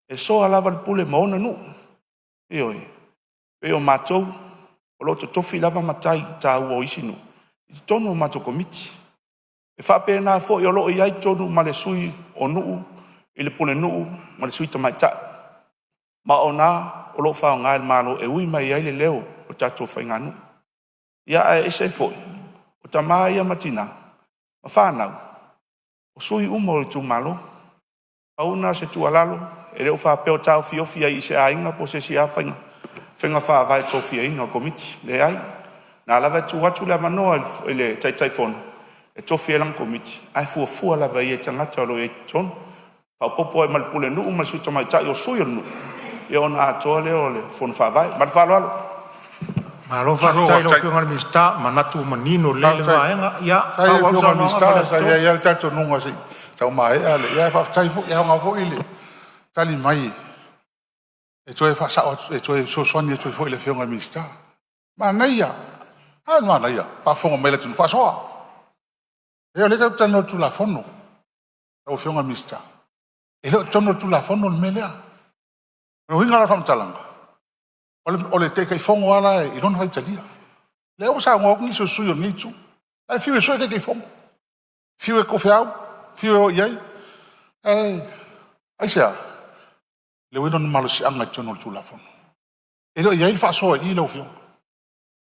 e soa lava le pule ma ona nuu. Ioe, e pei o matou o lo o totofi lava matai taua o isi nuu i totonu o matou komiti. E faapena foi o lo o i ai i totonu ma le sui o nuu i le pulenuu ma le sui tamaitai, ma o ina o lo o faaaoga e le Malo e ui mai ai le leo o tatou faiganuu. Ia ae ese ai foi o tama ia ma tina ma fanau, o sui uma o itumalo. Pau lena o se tuualalo, e le o faapea o taofiofi ai i se aiga po o se isi lava faiga, faiga faavae i le tofiaina o komiti. Leai, o lena lava e tuu atu le avanoa i le Taitaifono e tofi ai lana komiti, ae fuafua lava i ai i tagata o lo o i ai i totonu, faaopoopo i ai ma le pulenuu ma le sui tamaitai o sui o le nuu, ia ona atoa lea o le fono faavae. Ma le faaaloalo. Malo faafetai i lau Afioga i le Minisita, manatu ua manino lelei lea vaega. Ia Faafetai faaauau i le lau Afioga i le saunoaga Minisita, sa Faleata i 3. ai lava le talitonuga se i tau maea le… Ae faafetai foi, e aoga foi le tali mai e toe faasao atu, e toe fesoasoani atu ai foi i le Afioga i le Minisita. Manaia, a le manaia o le faafofoga mai a le atunuu, faasoa. Leai o lea tatou te talanoa i le Tulafono lau Afioga i le Minisita, e le o i totonu o le Tulafono le mea lea. O le uiga la o le faamatalaga, o le Taitaifono lava la i lona faitalia. O lea ua saunoa atu nisi o sui usufono o lenei itu, la e fiu e sue Taitaifono, fiu e tofu, fiu e o i ai. Ae aisea? O lea ua i ai lona malosiaga i totonu o le Tulafono. E le o i ai le faasoa i i lau Afioga.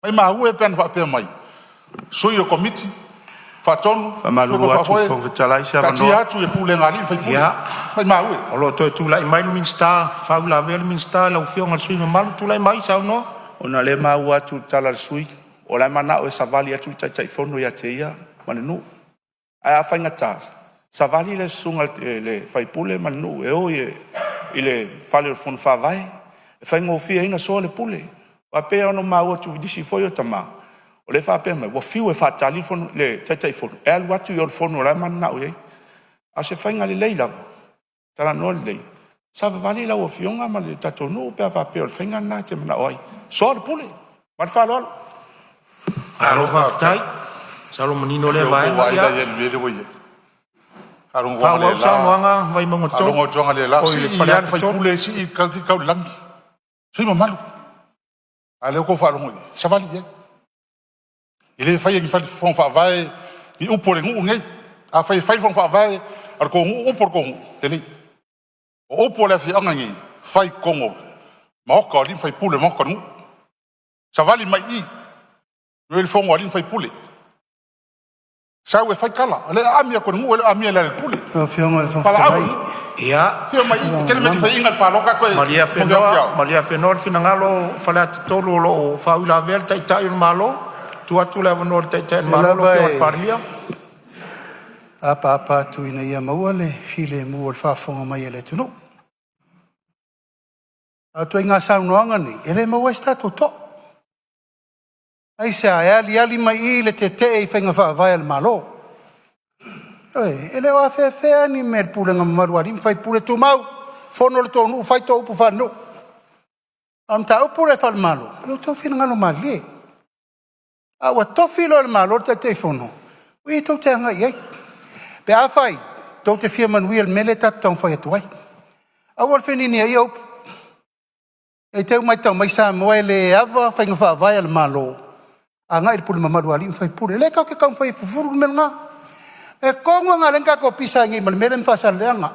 Maimau e pe ana faapea mai, sui o Komiti Faatonu, Faamalulu atu i le Faafoe, Fofoga Fetalai, se taatia avanoa. atu i le pulega a alii ma faipule. Ia, Maimau e. o lo o toe tulai mai le Minisita, faauilavea le Minisita lau Afioga i le sui usufono mamalu, tulai mai saunoa. Ona o lea e maua atu i le tala a le sui usufono, o la e manao e savali atu le Taitaifono ia te ia ma le nuu. Ae a faigata, savali le susuga i le faipule ma le nuu e o i le fale o le fono faavae e faigofie ai ona soa le pule. Aua e pei lava ona maua atu i nisi foi o tama, o lea e faapea mai ua fiu e faatali le Taitaifono e alu atu i o i le fono o la e mananao i ai. A o se faiga lelei lava, talanoa lelei, savavali lau Afioga ma le tatou nuu pe a faapea o le faiga lena e te manao ai, soa le pule. Ma le faaaloalo. Malo faafetai, masalo ua manino Se lea ua tou vaega. vaai la Ia, i ai i le mea lea ua i ai? Faalogo faaauau le saunoaga Vaimauga 3, atu lava analeila, oi le sii lava le Faleata 3. faipule sii tau i le lagi, sui mamalu. A o lea ua outou faalogo i ai? Savali i ai. E le faia e ni fono faavae ni upu a le nuu lenei. Afai e fai le fono faavae a le tou nuu upu a le tou nuu, lelei. O upu a le afioaga lenei, fai i totonu o le maota o alii ma faipule o le maota o le nuu. Savali mai i i, i le fono a alii ma faipule, sau e fai tala, o lea e aami atu e le nuu, e le o aamia e Lealailepule. Lau Afioga i le Fofoga Valaau Fetalai. le nuu, Ia, afio mai i i, e tele mea e te faiaina i le palota ae toe malie momoli atu ia Afenoa, oe. malie Afenoa le finagalo o Faleata 3 o lo o faauilavea le Taitai o le Malo. Tuu atu le avanoa i le Taitai o le O lea Malo, lau lava Afioga i le e Palemia. apaapa atu ina ia maua le filemu o le faafofoga mai a le atunuu. A o ituaiga saunoaga nei, e le maua ai se tatou toa. Aisea? E aliali mai i i le tetee i faiga faavae a le Malo. Ioe, e le o afea ni mea i le pulega mamalu a alii ma faipule. Tumau, fono le tou nuu fai tou upu faalenuu. A o le mataupu lea faale-Malo, ia outou finagalo malilie. A ua tofi loa e le Malo le Taitaifono, o i tou te agai i ai pe afai tou te fia manuia i le mea lea tatou te taumafai atu ai. Aua le feniniaia upu, ne i te i ua matau mai Samoa e le ava faiga faavae a le Malo agai i le pule mamalu a alii ma faipule. O lea tatou te taumafai e fufulu le mea lena. O le mea tonu lava lena o lea na tatou pisa ai nei ma le mea lea ma Faasaleleaga.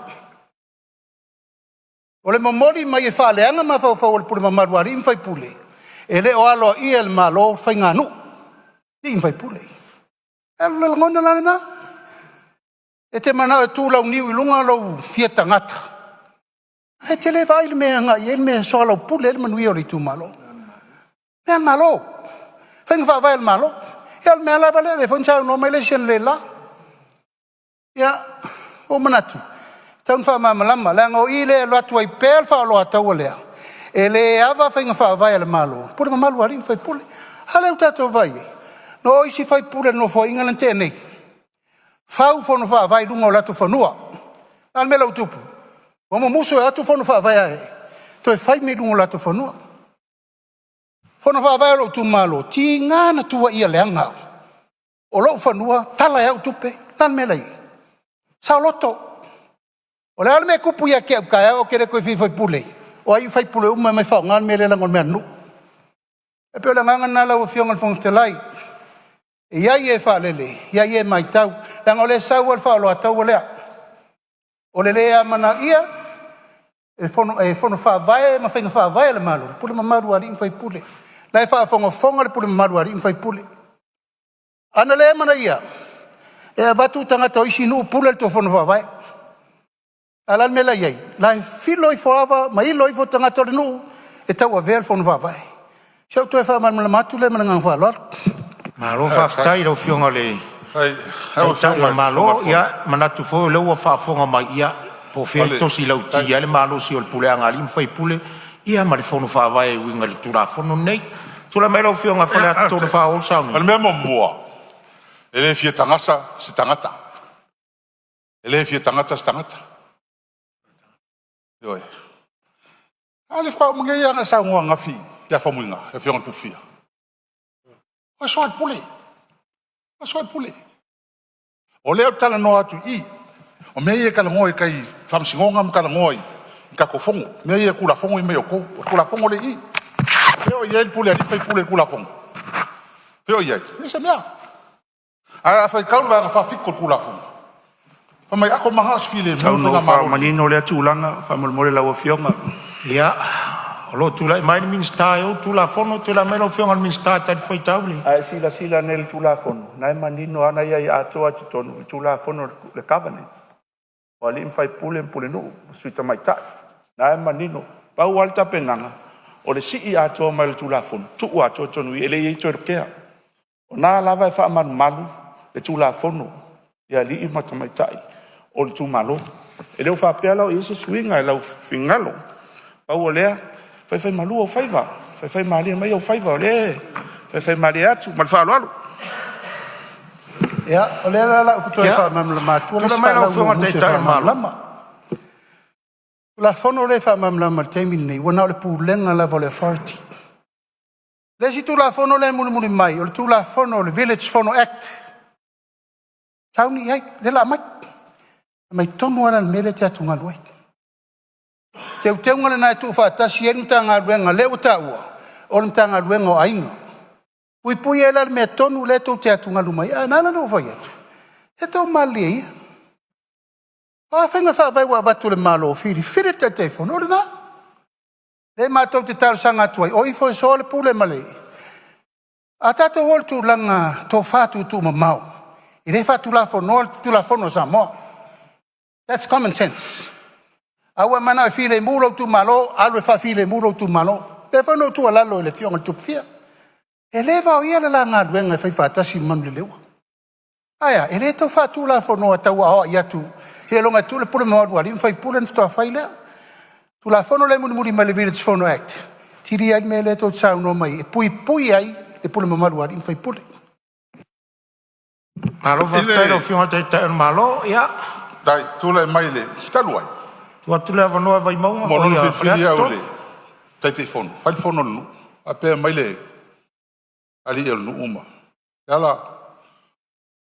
O le momoli mai e faaleaga mafaufau o le pule mamalu a alii ma faipule, e le o aloaia e le Malo faiganuu, alii ma faipule. O le lagona la lena, e te manao e tu launiu i luga lou fia tagata, ae e te le vaai i le mea e agai i ai le mea e soalaupule ai le manuia o le itumalo. O mea a le Malo, faiga faavae a le Malo. Ia o le mea lava lea, lea foi na saunoa mai le isi analeila. Ia, ua ou manatu, e tatau ona faamalamalama leaga o i lea e alu atu ai pea le faaoloataua lea, e le ava faiga faavae a le Malo i pule mamalu a alii ma faipule. A lea ua tatou vaai i ai, na o isi faipule o le Nofoaiga lea na tea nei, fau fono faavae i luga o latou fanua. O le a le mea ua tupu? Ua mumusu e o atu fono faavae e toe fai mea i luga o latou fanua. Fono faavae a lou itumalo, tiga na tuuaia leaga o lou fanua, tala e au tupe, Le a le mea la e i ai? Saoloto. O le a le mea e tupu ia te au taeao ou te le toe fia faipule, o ai faipule uma e omai e faaaoga le mea lea leaga o le mea a le nuu. E pei o le agaga lena lau Afioga i le Fofoga Fetalai, e i ai e faalele, e i ai e matau, leaga o lea e sau lava le faaoloataua lea, o le le amanaia e Fono Faavae ma Faiga Faavae a le Malo, le pule mamalu a alii ma faipule. O la e faafogafoga le pule mamalu a alii ma faipule. A na le amanaia, e avatu tagata o isi nuu pule le tou fono faavae. A o le a le mea la e i ai? O la e filo ifo lava ma ilo ifo tagata o le nuu e tauavea le fono faavae. O si au toe faamalamalama atu lea ma le agaga faaaloalo. Malo faafetai i lau Afioga i le Taitai o le Malo. Ia manatu foi o lea ua faafofoga mai, ia po o fea le tosi lauti i ai le malosi o le puleaga a alii ma faipule ia ma le fono faavae e uiga i le Tulafono lenei. Tulai mai lau Afioga Faleata 3 e faaauau le O le saunoaga. mea muamua, e le fia tagasa se tagata, e le fia tagata se tagata. Ioe. A lea faatoa uma nei lava ona e saunoa ananafi ia Faumuina, le afioga i le Tupufia. O e soa le pule, o e soa le pule. O lea ou te talanoa atu i i, o mea ia e talanoa i tai i faamasinoga ma talanoa i tatou fono, mea ia o Tulafono ia e aumai e outou. O le Tulafono lea e i i. O fea o i ai le pule a alii ma faipule i le Tulafono? O fea o i ai? E leai se mea. Ae a faitau le Vaega 47 o le Tulafono, fai mai a outou mananao e filemu Tau le ina ou faigamalo lenei. faamanino lea tulaga faamolemole lau Afioga. Ia, o lo o tulai mai le Minisita e ou le Tulafono. Tulai mai lau Afioga i le Minisita e talifuaitau i le A e silasila nei i le Tulafono, o lena e manino lava na i ai atoa i totonu i le Tulafono o le Governance o alii ma faipule, pulenuu ma sui tamaitai, o lena e manino. Pau lava le tapenaga, o le sii atoa mai o le Tulafono tuu atoa i totonu i i, e leai toe lotea. O lena lava e faamalumalu le Tulafono i alii ma tamaitai o itumalo. E le faapea la o i ai se suiga i lou finagalo. Pau o lea, faifaimalu ou faiva, faifaimalie mai ou faiva o lea e faifaimalie atu. Ma le faaaloalo. Ia, o lea la o le a ou toe Ia, faamalamalama atua le tulai isi mai lau faalaunu Afioga o i le musu e Taitai o le Malo. faamalamalama. O le Tulafono lea e faamalamalama i le taimi lenei, ua na o le pulega lava o le authority. O le isi Tulafono lea e mulimuli mai, o le Tulafono o le Village Fono Act, sauni i ai lea o le a aumai. Aumai tonu lava la i le mea lea e te atugalu ai. Teuteuga lena e tuufaatasi ai le Matagaluega lea ua taua o le Matagaluega o Aiga. Puipui ai la i le mea tonu lea tou te atugalu mai ai. Ae ala ona ou fai atu, se tatou malilie ia. O a faiga faavae ua avatu e le Malo e filifili le Taitaifono, o lena. O lea matou te talosaga atu ai, o ifo e soa le pule ma le… A tatou o i le tulaga tofa tuutuumamao, e le faatulafonoa le Tulafono a Samoa. That's common sense. A ua e manao e filemu lou itumalo, alu e faafilemu lou itumalo. O lea foi na ou tuualalo i le Afioga i le Tupufia, e le vaoia le la galuega e faifaatasi ma Manuleleua. Ae a? E le tau faatulafonoina tauaoai atu seiloga e tuu le pule mamalu a alii ma faipule ona faatoa fai lea. Tulafono lea e mulimuli mai le Village Fono Act, e atili ai le mea lea tou te saunoa mai ai e puipui ai le pulemamalu a alii ma faipule. Malo I faafetai i lau le Afioga i le Taitai o le Malo. Ia, tulai mai le talu ai, tuu atu le avanoa i Vaimauga, uma loa oi ona filifili Faleata au e 3. le Taitaifono, fai le fono a le nuu. Faapea mai le alii o le nuu ma Leala,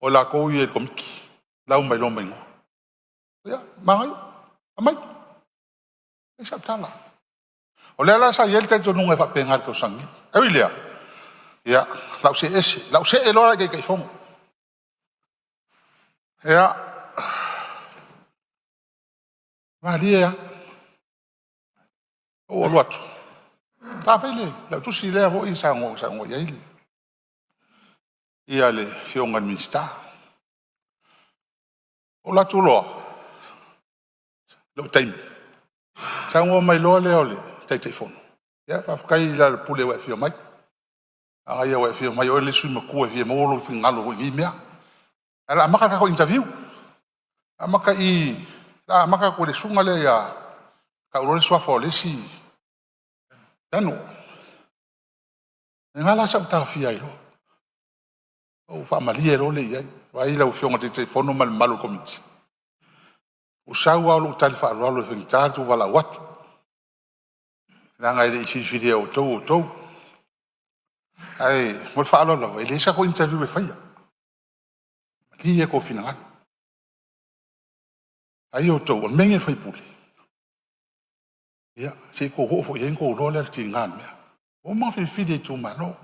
o i latou ia i le komiti, lau mai loa ma igoa. Ia, manaia, aumai. Leai sau tala. O lea la sa i ai le talitonuga e faapena i le tausaga nei. Ae ui i lea, ia, o le a ou see ese, o le a ou see loa la i Taitaifono. Ia, malie lava, ou alu atu, ta fai lau tusi lea foi na saunoa i ai le Afioga i le Minisita. Ou alu atu loa i lou taimi, saunoa mai loa lea o le Taitaifono, “Ia faafetai Lealailepule ua e afio mai. Manaia ua e afio mai o oe le isi sui usufono matua e fia maua lou finagalo foi i nei mea. Ae o le a amata le tatou interview, amata i o le a amata atu i le susuga lea ia tau loa le suafa o le isi Lano. O i na la sa ou taofia ai loa, ou faamalie loa lea i ai, vaai lau Afioga i le Taitaifono ma le mamalu o le Komiti, ua sau lava lou tali faaaloalo e faigata le tou valaau atu, leaga e le i filifilia e outou outou. Ae ma le faaaloalo lava, e leai se tatou interview e faia, malie tou finagalo. Ai outou, o le mea lenei o le faipule, ia se i tou oo foi i ai ona outou iloa lea o le tiga o le mea. Ua uma ona filifili e itumalo.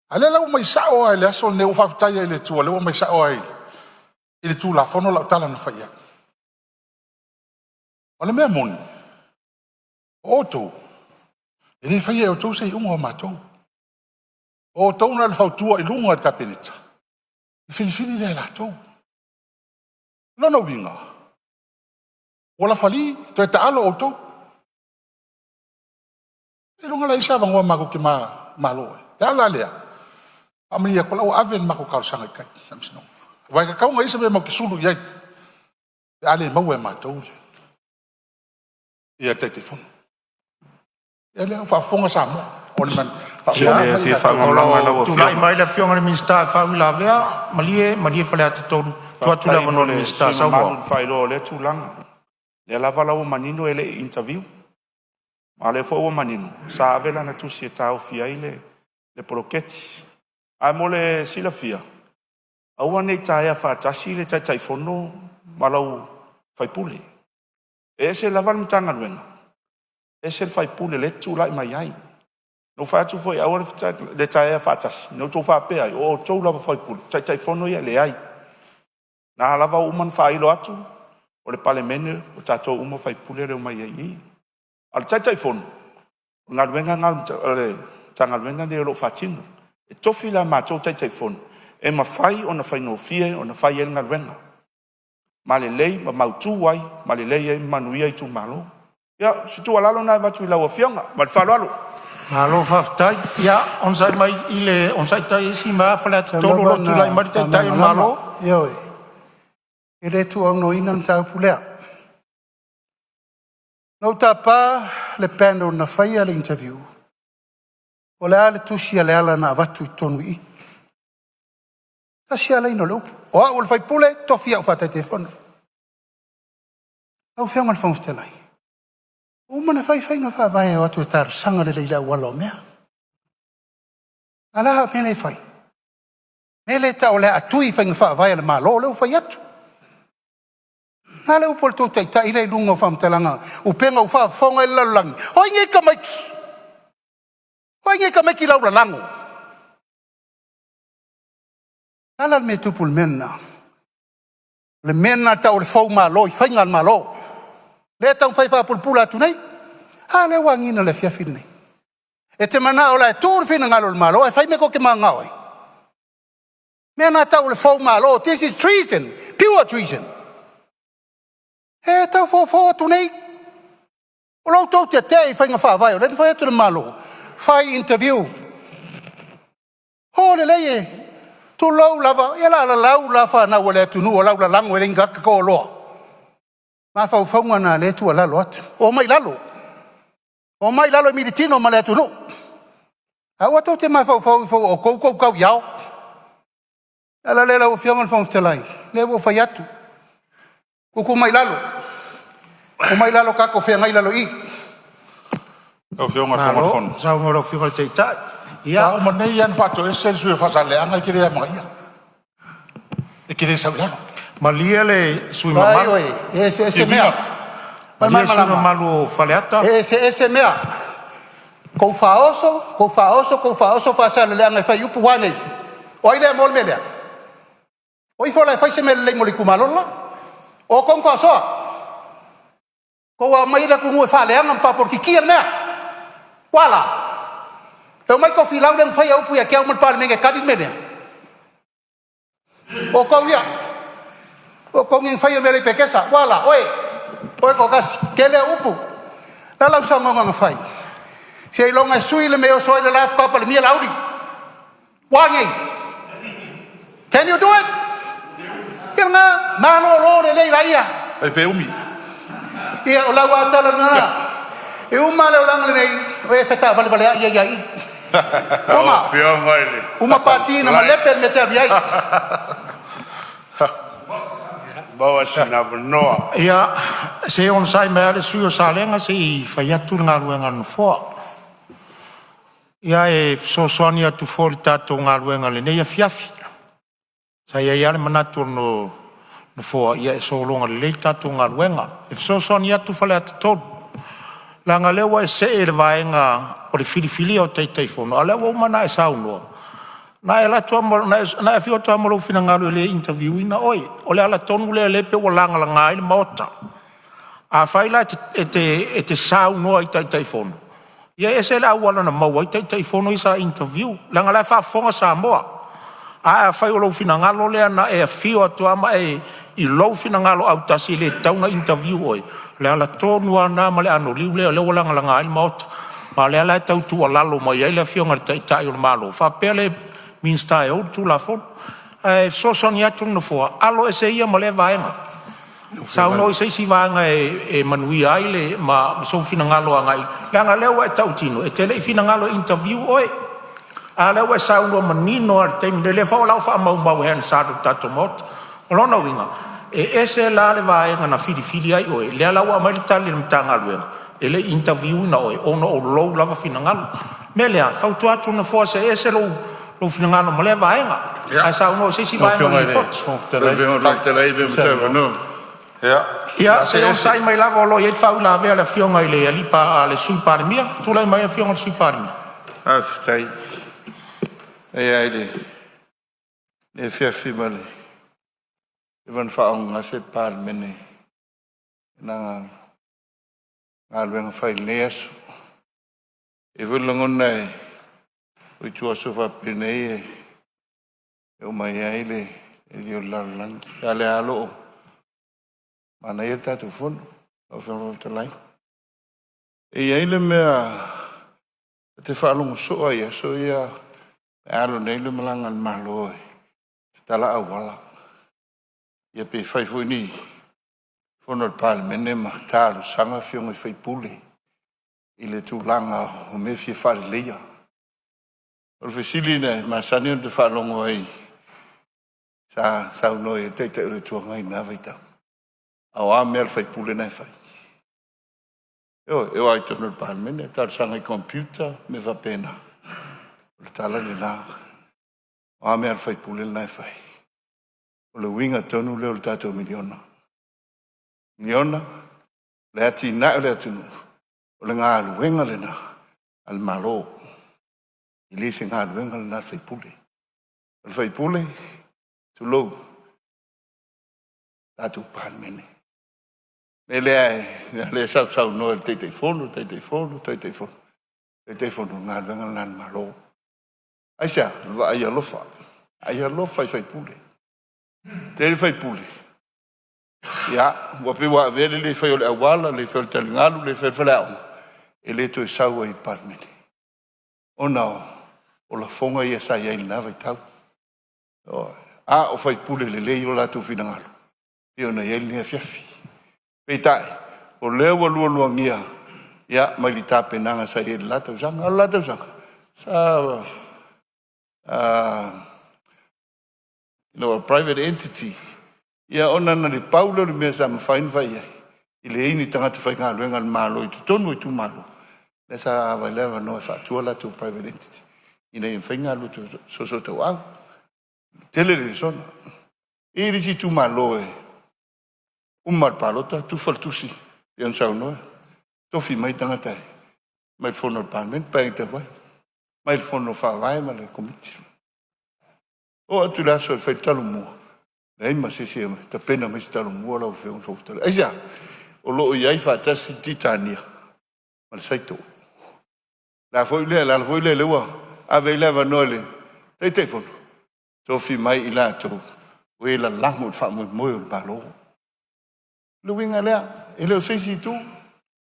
A o lea la ua aumai sao lava i le aso lenei, ua ou faafetai ai i le Atua o lea ua aumai sao lava i le Tulafono lau tala na fai i ai. O le mea moni, o outou, e le faia e outou se iuga o matou. O outou na o le fautua i luga i le Kapeneta ona filifili lea e latou. O lona uiga, ua lafali, toe taalo outou. Seiloga lava e i ai se avanoa matou te manumalo ai. O le ala lea, e faamalie atu o la ua ave le matou talosaga i tai i le faamasinoga. Aua e tatau ona i ai se mea matou te sulu i ai pe a le maua e matou le Taitaifono. Ia lea ua faafofoga Samoa, o le faafofoga mai fia faamalamalama lau Tulai Afioga. mai le Afioga i le Minisita e faauilavea. Malie, malie Faleata 3, tuu atu le Faafetai avanoa mo i le le Minisita. sui mamalu Saunoa. i le faailoa o lea tulaga. O lea lava la ua manino e le i interview, a o lea foi ua manino sa ave lana tusi e taofi ai le poloketi. Ae mo le silafia, aua ne i taea faatasi le Taitaifono ma lau faipule. E ese lava le Matagaluega, ese le faipule o lea e te tulai mai ai. Na ou fai atu foi aua le taea faatasi, na outou faapea ai o outou lava o faipule, o Taitaifono ia e leai. O lena lava ua uma ona faailo atu, o le Palemene o tatou uma o faipule lea e omai ai i i. A o le Taitaifono, o le galuega lena a le Matagaluega lenei o lo o faatino. E tofi la matou Taitaifono e mafai ona faigofie ona fai ai le galuega, ma lelei ma mautu ai ma lelei ai ma manuia itumalo. Ia, o se tuualalo lena e avatu i lau Afioga ma le faaaloalo. Malo faafetai. Ia onosai mai onosai mai Faleata Tau 3 o lava lo o tulai ina mai le Taitai o le faamalamalama, Malo. ioe, e le tuuaunoaina le mataupu lea. Na ou tapa le panel na faia le interview, o le a le tusi a Leala na avatu i totonu i i? Tasi lava laina o le upu, o au o le faipule e tofi au faa-Taitaifono. Lau Afioga i le Fofoga Fetalai, ua uma ona fai faiga faavae e o atu e talosaga lelei i le auala o mea. A o le a le mea lea e fai? Le mea lea e tau o le a tui faiga faavae a le Malo, lea ua fai atu. A le upu a le tou taitai lea i luga o faamatalaga upega ua faafofoga i ai le lalolagi. O ai nei tamaiti? O ai nei tamaiti laulalago? O le a la le mea e tupu i le mea lena? O le mea lena e tau o le foumalo i faiga a le Malo. Lea e taumafai e faapulapula atu nei. A lea ua agiga i le afiafi lenei. E te manao o le a tuu le finagalo o le Malo ae fai mea tou te mananao ai? O le mea lena e tau o le foumalo. This is treason, pure treason. E tau fofo atu nei, o lo outou tetee i faiga faavae o lea na fai atu e le Malo, fai interview. O lelei e tulou lava, ia o le a lalau la fanau a le atunuu o laulalago e le ni tagata toaloa. Mafaufauga na o lea e tuualalo atu, omai i lalo, omai i lalo e militino ma le atunuu. Aua tou te mafaufau ifo ua outou tou tau i ao. O le ala lea lau Afioga i le Fofoga Fetalai, lea ua ou fai atu, tuutuu mai i lalo, omai i lalo tatou feagai i lalo i i. Lau Afioga i le Fofoga o le Malo Fono, saunoa i lau Afioga i le Taitai. faatoa Ia, uma nei lava ona faatoese le sui usufono o Faasaleleaga, e te le amanaia. E te le sau i lalo. Malie le sui usufono mamalu, Ioe, e eseese mea. malie le sui usufono Malamalama, mamalu o Faleata. e eseese mea. Tou faaoso, tou faaoso, tou faaoso Faasaleleaga e fai upu ua a nei? O ai lea mo le mea lea? O ifo la e fai se mea lelei mo le itumalo le la. O outou na faasoa, tou aumai le atunuu e faaleaga ma faapolokikia le mea. Ua a la? E omai Tofilau lea na faia upu ia te au ma le Palemene e tali le mea lea? O outou ia, o outou nei na faia mea i Petesa. Ua a la? Oe, oe toatasi, tele au upu. O le a lau saunoaga na fai? Seiloga e sui le mea e oso ai le la faatoa palemia Laauli. Ua a nei? Can you do it? Ia lena, malolo lelei laia. Tai pe umi. Ia o lau lava tala lena. E uma le olaga lenei, o e fetalevaleai ai lava i i. Uma, Afioga i le uma pati na malepe le mea e te alu i ai. Maua sina avanoa. Ia, se i onosai mai lava le sui usufono o Salega se i fai atu le galuega a le Nofoa. Ia, e fesoasoani atu foi i le tatou galuega i lenei afiafi. Sa i ai lava le manatu o le Nofoa ia e sologa lelei le tatou galuega. E fesoasoani atu Faleata 3, leaga o lea ua e see i le vaega o le filifilia o Taitaifono, a o lea ua uma ona e saunoa, na e alu atu lava ma, na e afio atu lava ma lou finagalo e le interview ina oe. O le ala tonu lea o lea e pei ua lagalaga ai le maota. Afai la e te saunoa i Taitaifono, ia e ese le auala na maua ai Taitaifono ia sa interview, leaga o la e faafofoga Samoa. Ae afai o lou finagalo lea na e afio atu lava ma e i lou finagalo autasi e le tatau ona interview oe, o le ala tonu lava lena ma le anoliu lea ua lagalaga ai le maota. Ma o lea la e tau tuualalo mai ai le Afioga i le Taitai o le Malo faapea le Minisita e ou le Tulafono. Ae fesoasoani atu le Nofoa, alo ese ia ma lea vaega, saunoa i se isi vaega e manuia ai le ma sou finagalo agai, leaga o lea ua e tautino e te le i finagalo e interview oe. A o lea ua e saunoa manino lava i le taimi nei, o lea foi o lo o faamaumau e le Hansard o le tatou Maota. O lona uiga, e ese la le vaega na filifili ai oe, lea la ua aumai le tali a le Matagaluega, e le i interview ina oe ona o lou lava finagalo. O le mea lea, e fautua atu le Nofoa, see ese lou finagalo ma lea vaega, ae saunoa i se isi vaega o le Lipoti. Ia, se i onosai mai lava o lo o i ai le faauilavea a le Afioga i le Sui Palemia. Tulai mai lau Afioga i le Sui Palemia. Faafetai. E lava i lenei afiafi ua leva ona faaaaogagase le Palemene i lana galuega fai i lenei aso. E i ai foi le lagona o ituaso faapenei e uma ai le eli o le lalolagi, a o lea lava o lo o manaia le tatou Fono lau Afioga i le Fofoga Fetalai. E i ai le mea ou te faalogo soo lava i aso ia e alo nei le malaga a le Malo e tatala auala, ia pe fai foi ni fono a le Palemene ma talosaga afioga i sui usufono i le tulaga o mea e fia faaleleia. O le fesili na masani ona faalogo ai sa saunoa i ai le Taitai o le Itu Agai i lena vaitau, a o a mea a le sui usufono lena e fai? Ioe, e o lava i totonu o le Palemene, talosaga i computer ma mea faapena. O le tala lena. O a mea a le sui usufono lena e fai? O le uiga tonu lea o le tatou miliona. O le miliona, o le atinae o le atunuu, o le galuega lena a le Malo, e le o se galuega lena a le sui usufono. O le sui usufono, tulou, tatou Palemene. O le mea lea, lea sa sausaunoa i le Taitaifono, Taitaifono, Taitaifono, Taitaifono, o le galuega lena a le Malo. Aisea? O le vaai alofa, vaai alofa i sui usufono. Tele sui usufono, ia, ua pei ua avea le le faia o le auala, le fai o le taligalu, le fai o le faleaoga, e le toe sau ai i le Palemene ona o lafoga ia sa i ai i lena vaitau. A o sui usufono lelei o latou finagalo e pei ona i ai lenei afiafi. Peitai, o lea ua lualuagia ia mai le tapenaga sa i ai i le la tausaga. A o le la tausaga, sa private entity, ia ona na o le pau lea o le mea sa mafai ona fai i ai, e leai ni tagata faigaluega a le Malo i totonu o itumalo, lea sa ava ai le avanoa e faatu a latou private entity ina ia mafai ona galulue soosootauau. Tele le lesona. E i ai le isi itumalo e uma le palota tufa le tusi pei ona saunoa, tofi mai tagata e omai i le fono a le Palemene, Paeaiga talu ai, mai le Fono Faavae ma le Komiti. Oo atu i le aso e fai le talomua, leai ma se isi e tapena mai se talomua lau Afioga i le Fofoga Fetalai. Aisea? O lo o i ai faatasi le titania ma le saito. O le a foi lea, o le ala foi lea lea ua ave ai le avanoa i le Taitaifono, tofi mai i latou o e lalago i le faamoemoe o le Malo. O le uiga lea, e le o se isi itu,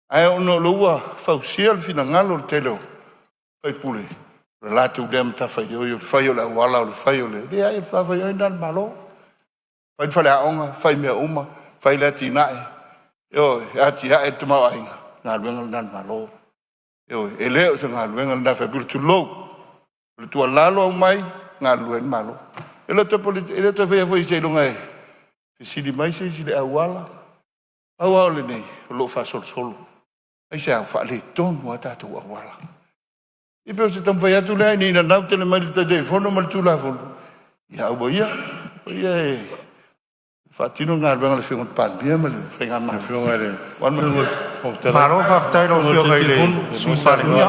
ae ona o lea ua fausia le finagalo o le tele o sui usufono, o le latou lea matafaioi o le fai o le auala, o le fai o le… Leai, o le matafaioi lena a le Malo, fai le faleaoga, fai mea uma, fai le atinae, ioe, e atiae le tamaoaiga, o le galuega lena a le Malo. Ioe, e le o se galuega lena a sui usufono, tulou. O le tuualalo aumai, galulue ai le Malo. E le toe faia foi seiloga e fesili mai se isi i le auala. Pau lava o lenei, o lo o faasolosolo. Aisea? Ua faaletonu lava tatou auala. Ia pei o se taumafai atu lea ina ne i nanau tele mai i le Taitaifono ma le Tulafono, ia aua ia, aua ia e faatino le galuega a le Afioga i le Palemia ma le Faigamalo. Malo faafetai i lau Afioga i le Sui Palemia.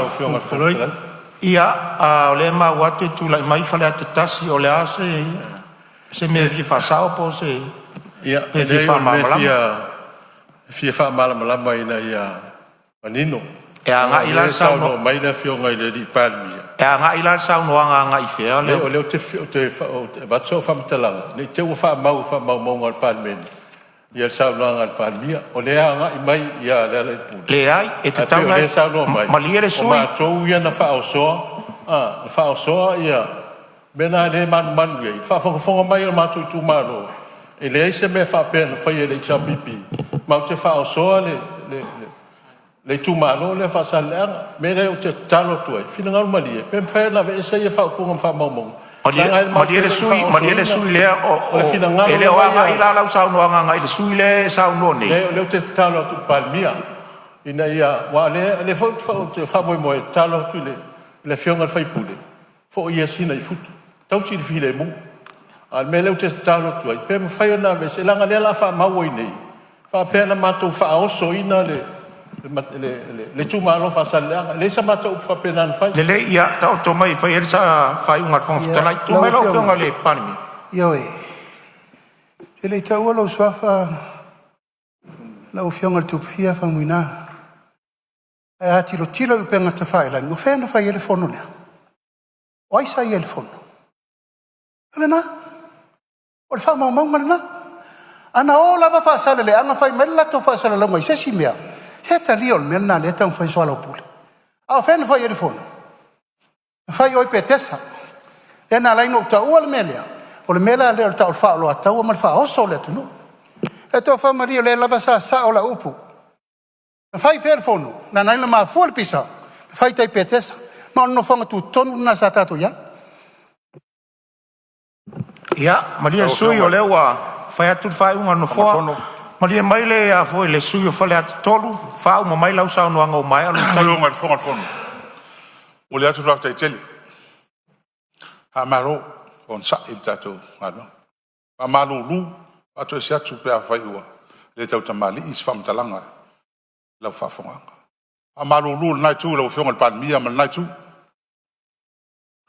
Ia, a o lea e maua atu e tulai mai Faleata 1, o le a se mea e fia faasao po o se mea e fia faamalamalama? E fia faamalamalama ina ia manino. E agai la le saunoa mai le Afioga i le Palemia. E agai la le saunoaga agai i fea? O lea ou te avatu sau faamatalaga, ne i te i ua faamau i faamaumauga a le Palemene ia le saunoaga a le Palemia. O lea e agai mai ia Lealailepule. Leai, e tatau ona saunoa mai. Malie le sui usufono. O matou ia na faaosoa, na faaosoa ia mea na lea e manumanu i ai, faafogafoga mai a lo matou itumalo, e leai se mea faapea na faia e le HRPP matou te faaosoa le itumalo lea o Faasaleleaga. O le mea lea ou te tatalo atu ai, finagalo malie pe mafai ona aveese ia faaupuga ma faamaumauga. Malie le sui usufono, e le o agai la lau saunoaga agai i le sui usufono lea e saunoa nei? Leai, o lea ou te tatalo atu i le Palemia ina ia, aua o lea foi ou te faamoemoe e tatalo atu i le Afioga i le sui usufono, foi ia Sina i futu, tausi le filemu. A o le mea lea ou te tatalo atu ai, pe mafai ona aveese, leaga o lea o le a faamau ai nei, faapea na matou faaosoina le itumalo o Faasaleleaga. E leai se matou upu faapena na fai. Lelei, ia taoto mai e fai ai le faaiuga a le Fofoga Fetalai. Tulai mai Lau lau Afioga i le Palemia. Ioe, ou te le i taua lou suafa lau Afioga i le Tupufia Faumuina. Ae a tilotilo i upega tafailagi, o fea na fai ai le fono lea? O ai sa i ai i le fono? O lena, o le faamaumauga lena. A na o lava Faasaleleaga fai mai le latou faasalalauga i se isi mea, se talia o le mea lena o lea e taumafai e soalaupule. A o fea na fai ai le fono? Na fai i o i Petesa. Lea na ala ai ona ou taua le mea lea, o le mea la lea o le tau o le faaoloataua ma le faaoso o le atunuu. Ia toafamalie o lea lava sa sao lau upu. Na fai i fea le fono? Na ala ai ona mafua le pisa, na fai i tai i Petesa. Ma o le nofoaga tutonu lena sa tatou i ai. Ia, malie le sui usufono o lea ua fai atu le faaiuga a le Nofoa. Malie mai le sui usufono mo Faleata 3, faauma mai lau saunoaga ua maea lou taimi. Lau Afioga i le Fofoga o le Fono, e momoli atu le faafetai tele, faamalo onosai i le tatou galuega. E faamalulu ma faatoese atu pe afai ua le tautamalii se faamatalaga i lau faafofogaaga. E faamalulu i lena itu i lau Afioga i le Palemia ma lena itu.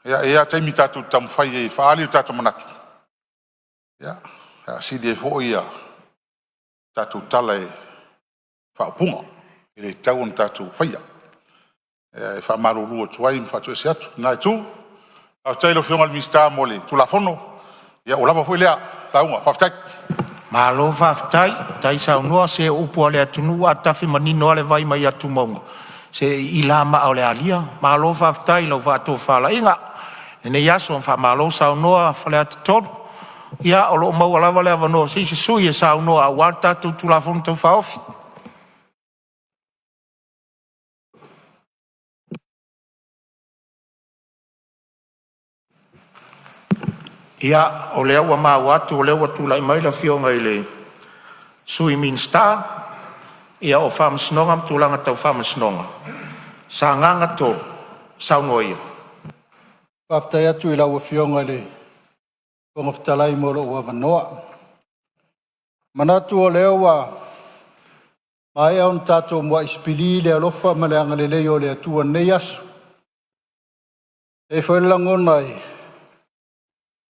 E i ai lava taimi tatou te taumafai ai e faaali o tatou manatu, e faasili ai foi tatou tala i faaupuga e le tatau ona tatou faia. E faamalulu atu ai ma faatoese atu i lena itu. Faafetai i lau Afioga i le Minisita mo le Tulafono. Ia ua lava foi lea lauga. Faafetai. Malo faafetai, faafetai saunoa. Se o upu lava a le atunuu a tafe manino lava le vai mai atumauga, se e iila lava maa o le alia. Malo faafetai i lau faatofalaiga i lenei aso, faamalo saunoa Faleata 3. Ia o lo o maua lava le avanoa o se isi sui usufono e saunoa aua le tatou Tulafono Tau Faaofi. Ia, o lea ua maua atu o lea ua tulai mai le Afioga i le Sui Minisita o Faamasinoga ma Tulaga Tau Faamasinoga, Sagaga 3, saunoa ia. Faafetai atu i lau Afioga i le Fofoga Fetalai mo lou avanoa. E manatu o lea ua maea ona tatou muai sipili le alofa ma le agalelei o le Atua i lenei aso. E i ai foi le lagona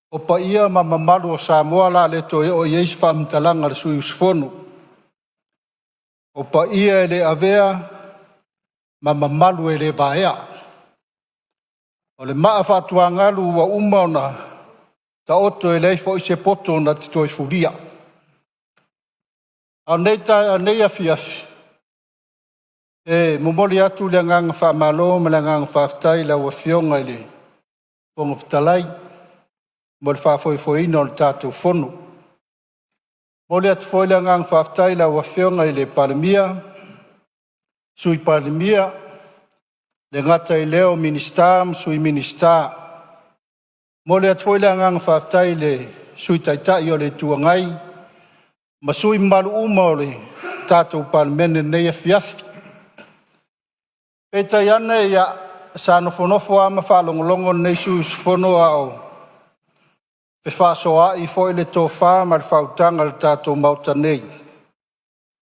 o paia ma mamalu o Samoa o le a le toe oo i ai se faamatalaga a le sui usufono. O paia e le avea ma mamalu e le vaea. O le maa faatuagalu ua uma ona taoto e leai foi se poto na te toe fulia. A o lenei taeao, lenei afiafi, e momoli atu le agaga faamalo ma le agaga faafetai i lau Afioga i le Fofoga Fetalai mo le faafoefoeina o le tatou Fono. E momoli atu foi le agaga faafetai i lau Afioga i le Palemia, Sui Palemia, e le gata i lea o Minisita ma Sui Minisita. E momoli atu foi le agaga faafetai i le Sui Taitai o le Itu Agai ma sui usufono mamalu uma o le tatou Palemene i lenei afiafi. Peitai ane, ia, sa nofonofo lava ma faalogologo lenei sui usufono a o Fefaasoaai foi le tofa ma le faautaga i le tatou Maota nei,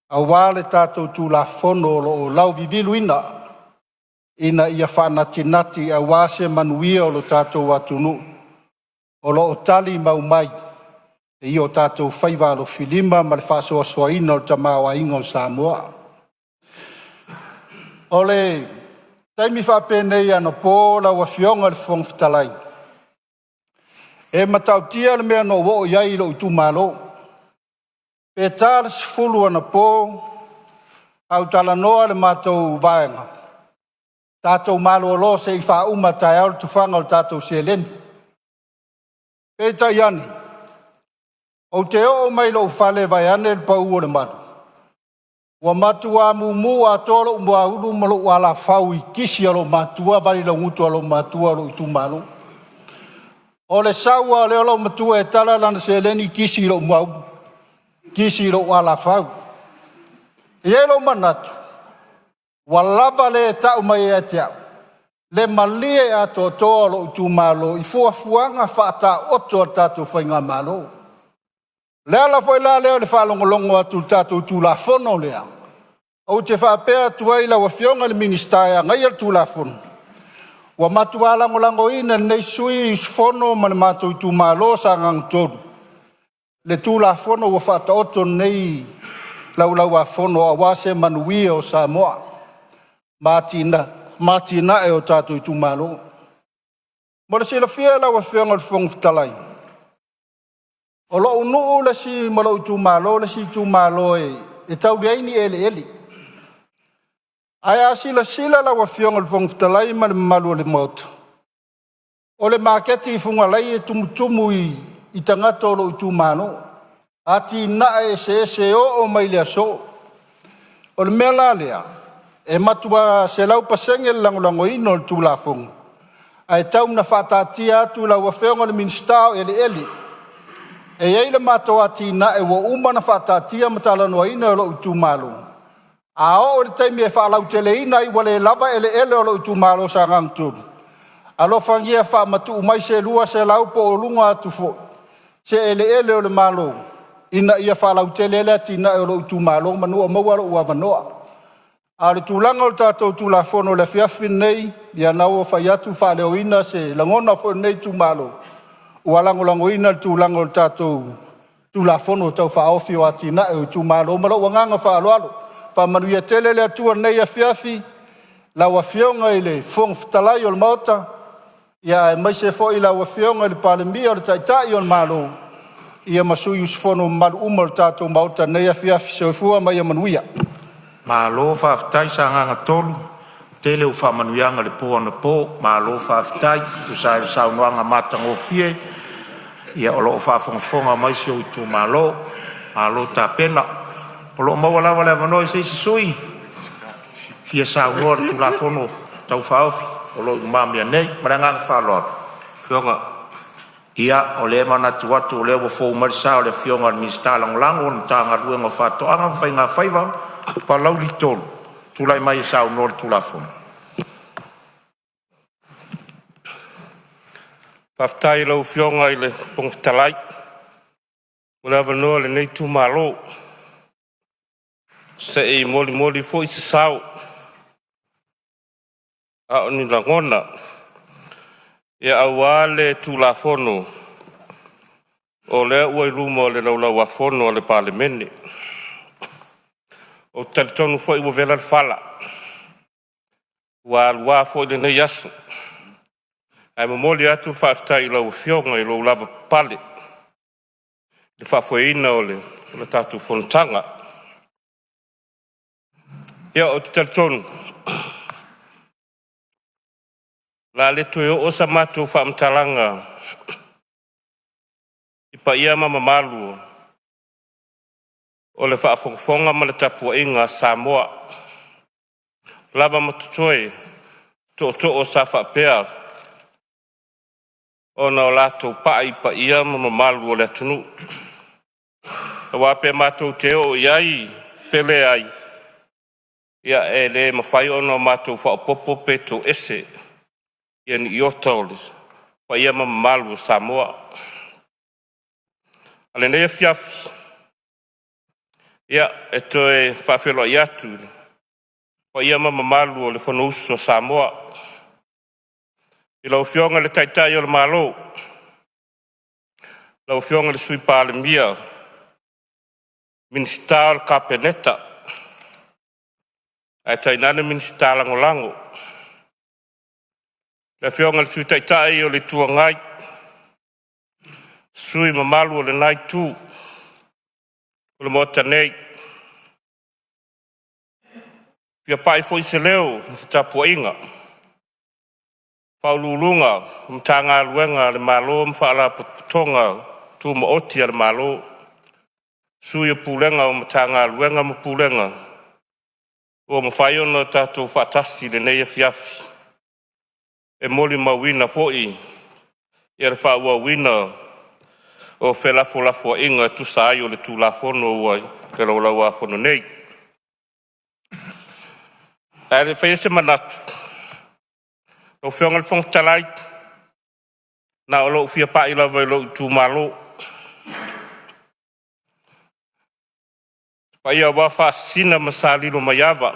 aua le tatou Tulafono o lo o lauliliuina ina ia faanatinati aua se manuia o lo tatou atunuu o lo o tali mau mai i o tatou faiva alofilima ma le faasoasoaina o le tamaoaiga o Samoa. O le taimi faapenei anapo lau Afioga i le Fofoga Fetalai, e matautia le mea na ou oo i ai i lou itumalo. Pe ta le 10 anapo ae ou talanoa i le matou vaega, tatou malolo se i faauma taeao le tufaga o le tatou seleni. Peitai ane, ou te oo mai i lou fale vaeane le pau o le malu, ua matua mumu atoa lou muaulu ma lou alafau i kisi a lou matua, valilagutu a lou matua o lou itumalo. O le sau lava o le loomatua e tala lana seleni kisi i lou muaulu, kisi i lou alafau. E i ai lou manatu, ua lava le tau mai ia te au le malie atoatoa o lou itumalo i fuafuaga faataoto a le tatou faigamalo. O le ala foi la lea o le faalogologo atu i le tatou Tulafono lea, ou te faapea atu ai i lau Afioga i le Minisita e ana le Tulafono, ua matua lagolagoina e lenei sui usufono ma le matou itumalo o Sagaga 3 le Tulafono ua faataoto i lenei Laulau-a-Fono aua se manuia o Samoa ma atinae o tatou itumalo. Mo le silafia e lau Afioga i le Fofoga Fetalai, o lou nuu le isi ma lou itumalo le isi itumalo e tau leai ni eleele. Ae a silasila lau Afioga i le Fofoga Fetalai ma le mamalu o le Maota, o le maketi i Fugalei e tumutumu i tagata o lou itumalo, atinae eseese e oo mai le aso. O le mea la lea, e matua 100% le lagolagoina o le Tulafono, ae tau ina faataatia atu i lau Afioga i le Minisita o Eleele. E i ai le matou atinae ua uma ona faataatia ma talanoaina e lou itumalo, a oo i le taimi e faalauteleina ai ua le lava eleele o lou itumalo o Sagaga 3, alofagia faamatuu mai se 200 po o luga atu foi se eleele o le Malo ina ia faalautele ai le atinae o lou itumalo manu o maua lou avanoa. A o le tulaga o le tatou Tulafono i le afiafi lenei, ia lena ua fai atu faaleoina se lagona foi o lenei itumalo ua lagolagoina le tulaga o le tatou Tulafono Tau Faaofi o Atinae o Itumalo. Ma lou agaga faaaloalo. Faamanuia tele le Atua i lenei afiafi, lau Afioga i le Fofoga Fetalai o le Maota, aemaise foi lau Afioga i le Palemia o le Taitai o le Malo, ia ma sui usufono mamalu uma o le tatou Maota i lenei afiafi. Soifua ma ia manuia. Malo faafetai Sagaga 3, tele au faamanuiaga i le po anapo, malo faafetai e tusa ai o le saunoaga matagofie, ia o lo o faafogafoga mai si ou itumalo, malo tapena. O lo o maua lava le avanoa i se isi sui usufono e fia saunoa i le Tulafono Tau Faaofi o lo o i lumamea nei. Ma le agaga faaaloalo. Ia, o lea e manatu atu o lea ua fou mai le sa o le Afioga i le Minisita Lagolago o le Matagaluega o Faatoaga ma Faiga Faiva, Palauli 3, tulai mai e saunoa i le Tulafono. Faafetai i lau Afioga i le Fofoga Fetalai mo le avanoa o lenei itumalo se i molimoli foi se sao a o ni lagona aua le Tulafono o lea ua i luma o le Laulau a Fono a le Palemene. Ou te talitonu foi ua vela le fala, ua alua foi lenei aso, ae momoli atu le faafetai i lau Afioga i lou lavapapale i le faafoeina o le tatou fonotaga. Ia, ou te talitonu o le a le toe oo sa matou faamatalaga i paia ma mamalu o le faafogafoga ma le tapuaiga a Samoa, o lava ma totoe tootoo sa faapea ona o latou pai i paia ma mamalu o le atunuu. Aua pe matou te oo i ai pe leai, ia e le mafai ona matou faaopoopo pe toese ni iota o le paia ma mamalu o Samoa. A o lenei afiafi, ia, e toe faafeiloai atu i le paia ma mamalu o le Fonousu a Samoa i lau Afioga i le Taitai o le Malo, lau Afioga i le Sui Palemia, Minisita o le Kapeneta ae tainane Minisita Lagolago. Le Afioga i le Sui Taitai o le Itu Agai, sui usufono mamalu o lena Itu o le Maota nei. E fia pai foi se leo i se tapuaiga a Ofisa Sili o Pulega o Matagaluega a le Malo ma Faalapotopotoga Tumaoti a le Malo, Sui o Pulega o Matagaluega ma Pulega ua mafai ona tatou faatasi i lenei afiafi e molimauina foi le faaauauina o felafolafoaiga e tusa ai o le Tulafono ua i le Laulau-a-Fono nei. Ae le i faia se manatu lau Afioga i le Fofoga Fetalai, na o lou fia pai lava i lou itumalo, paia aua Faasisina ma Sa Lilomaiava,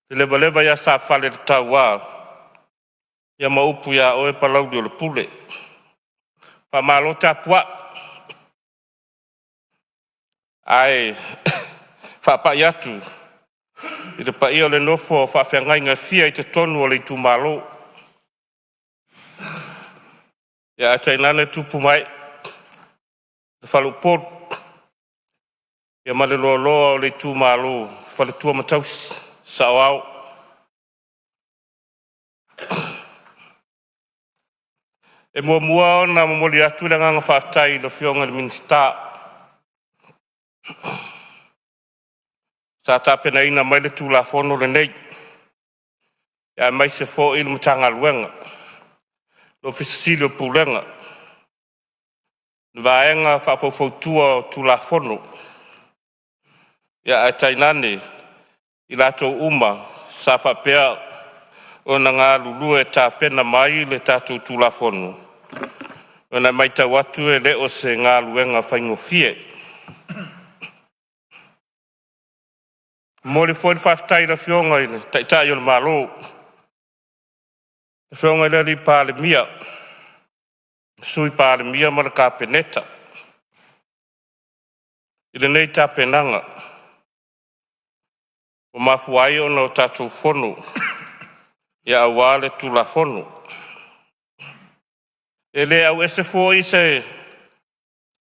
le levaleva ia Safale na taua ia ma upu ia oe Palauli o le Pule. Faamalo tapuai, ae faapai atu i le paia o le nofo a faafeagaiga e fia i totonu o le itumalo, ae tainane tupu ma ee, le faleupolu ma le loaloa o le itumalo, faletua ma tausi, saoao. E muamua ona momoli atu le agaga faafetai i le Afioga i le Minisita sa tapenaina mai le Tulafono lenei, aemaise foi le Matagaluega, le Ofisa Sili o Pulega, le Vaega Faufautua o Tulafono, ae tainane i latou uma sa faapea ona galulue e tapena mai le tatou Tulafono. Ona e matau atu e le o se galuega faigofie. E momoli foi le faafetai i le Afioga i le Taitai o le Malo, le Afioga i le Palemia, le Sui Palemia ma le Kapeneta i lenei tapenaga ua mafua ai ona tatou fono aua le Tulafono. E le auese foi se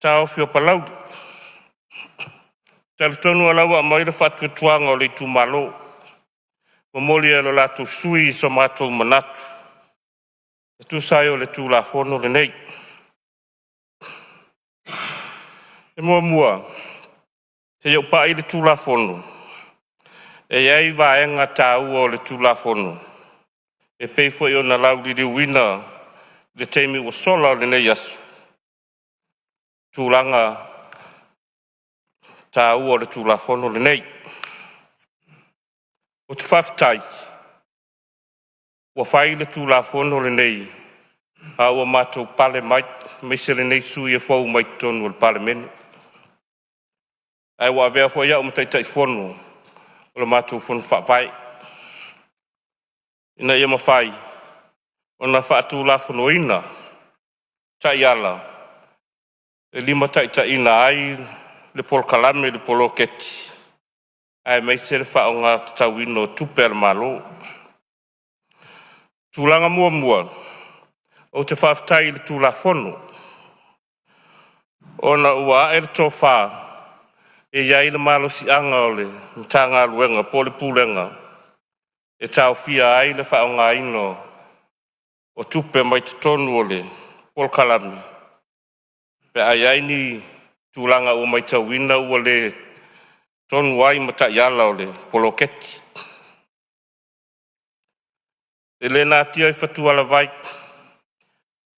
taofi o Palauli, e talitonu o la ua aumai le faatuatuaga o le itumalo, momoli e lo latou sui usufono so matou manatu e tusa ai o le Tulafono lenei. E muamua, se i ou pai i le Tulafono, e i ai vaega taua o le Tulafono e pei foi ona lauliliuina i le taimi ua sola o lenei aso, tulaga taua o le Tulafono lenei. Ou te faafetai ua fai le Tulafono lenei a ua matou pale mai, aemaise lenei sui usufono e fou mai totonu o le Palemene, ae ua avea foi au ma Taitaifono o le matou Fono Faavae ina ia mafai ona faatulafonoina taiala e limataitaiina ai le polokalame i le poloketi aemaise le faaaoga tatauina o tupe a le Malo. Tulaga muamua, ou te faafetai i le Tulafono ona ua ae le tofa, e i ai le malosiaga o le Matagaluega po o le Pulega e taofia ai le faaaogaina o tupe mai totonu o le polokalame pe a i ai ni tulaga ua matauina ua le tonu ai ma taiala o le poloketi. E le natia i fatualavai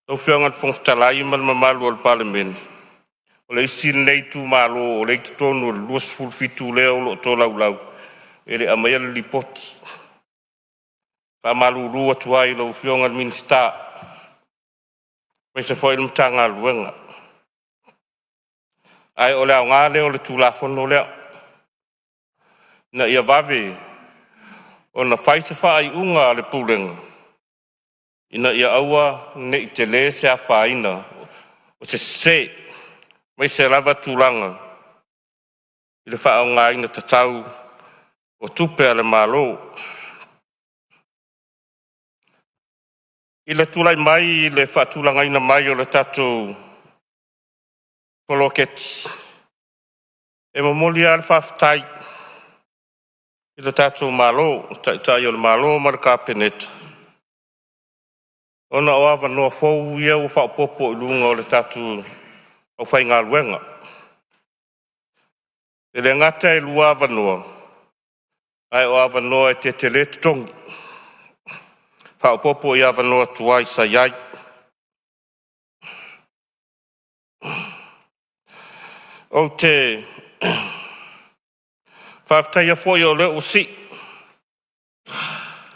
lau Afioga i le Fofoga Fetalai ma le mamalu o le Palemene, o le isi lenei itumalo o lea e i totonu o le 27 lea o lo o tolaulau e le i aumaia le lipoti. E faamalulu atu ai i lau Afioga i le Minisita aemaise foi le Matagaluega. Ae o le aoga lea o le Tulafono lea, ina ia vave ona fai se faaiuga a le Pulega ina ia aua ne i tele se afaina o se sese, aemaise lava tulaga i le faaaogaina tatau o tupe a le Malo. I le tulai mai i le faatulagaina mai o le tatou poloketi, e momoli lava le faafetai i le tatou Malo, le Taitai o le Malo ma le Kapeneta, ona o avanoa fou ia ua faaopoopo i luga o le tatou aufaigaluega. E le gata e lua avanoa, a o avanoa e tetele totogi, faaopoopo i avanoa tuai sa i ai. Ou te faafetaia foi o lea ua sii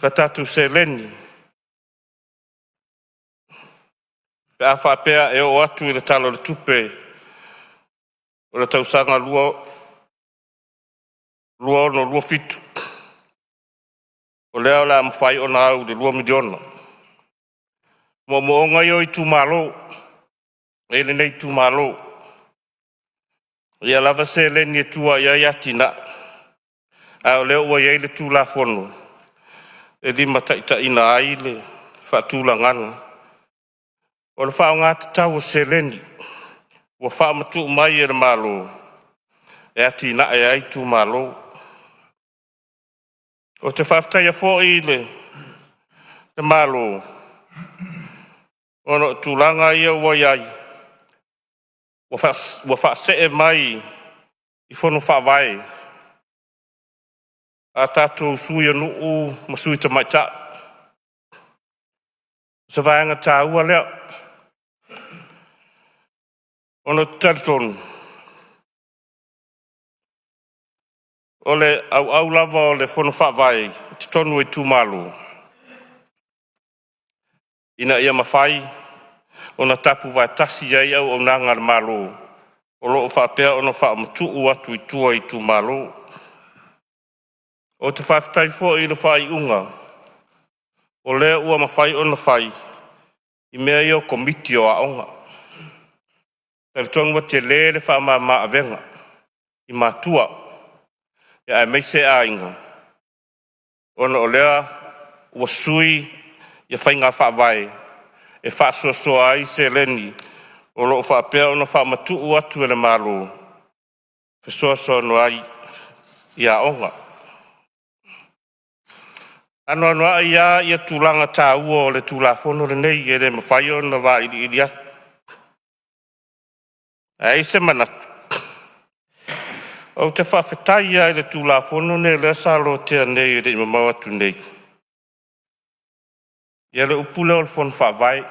le tatou seleni pe a faapea e oo atu i le Tala o le Tupe o le tausaga 2026/2027, o lea o le a mafai ona au i le $2 miliona. O moomooga ia o itumalo e i ai lenei itumalo, ia lava seleni e tua i ai atinae, a o lea ua i ai le Tulafono e limataitaiina ai le faatulagaga o le faaaoga tatau o seleni ua faamatuu mai e le Malo e atiae ai itumalo. Ou te faafetaia foi le Malo ona o tulaga ia ua i ai, ua faasee mai i fono faavae a tatou sui o nuu ma sui tamaitai. O se vaega taua lea, ona ou te talitonu o le auau lava o le fono faavae i totonu o itumalo, ina ia mafai ona tapuvaetasi i ai auaunaga a le Malo o lo o faapea ona faamatuu atu i tua i itumalo. Ou te faafetai foi i le faaiuga o lea ua mafai ona fai i mea ia o Komiti o Aoga. E talitonu ua tele le faamama avega i matua aemaise aiga ona o lea ua sui ia faiga faavae e faasoasoa ai seleni o lo o faapea ona faamatuu atu e le Malo e fesoasoani ai i aoga. E anoanoai lava tulaga taua o le Tulafono lenei e le mafai ona vailiili atu. Ae i ai se manatu, ou te faafetai lava i le Tulafono lenei o lea sa lotea nei e le i mamao atu nei, ia le upu lea o le Fono Faavae. E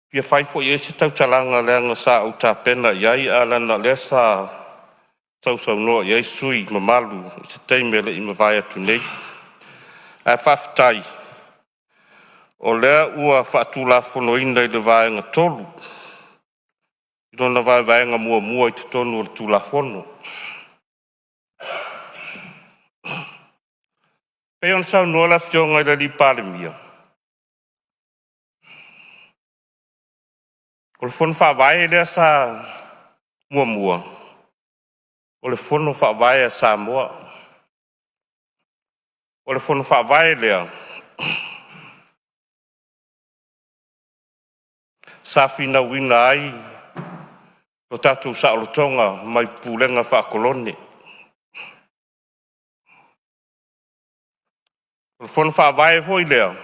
fia fai foi i ai se tautalaga leaga sa ou tapena i ai, ae leaga o lea sa sausaunoa i ai sui usufono mamalu i se taimi e le i mavae atu nei. Ae faafetai o lea ua faatulafonoina i le Vaega 3 i lona vaevaega muamua i totonu o le Tulafono. E pei ona saunoa le Afioga i le Palemia, o le Fono Faavae lea sa muamua, o le Fono Faavae a Samoa. O le Fono Faavae lea sa finauina ai lo tatou saolotoga mai pulega faa-kolone. O le Fono Faavae foi lea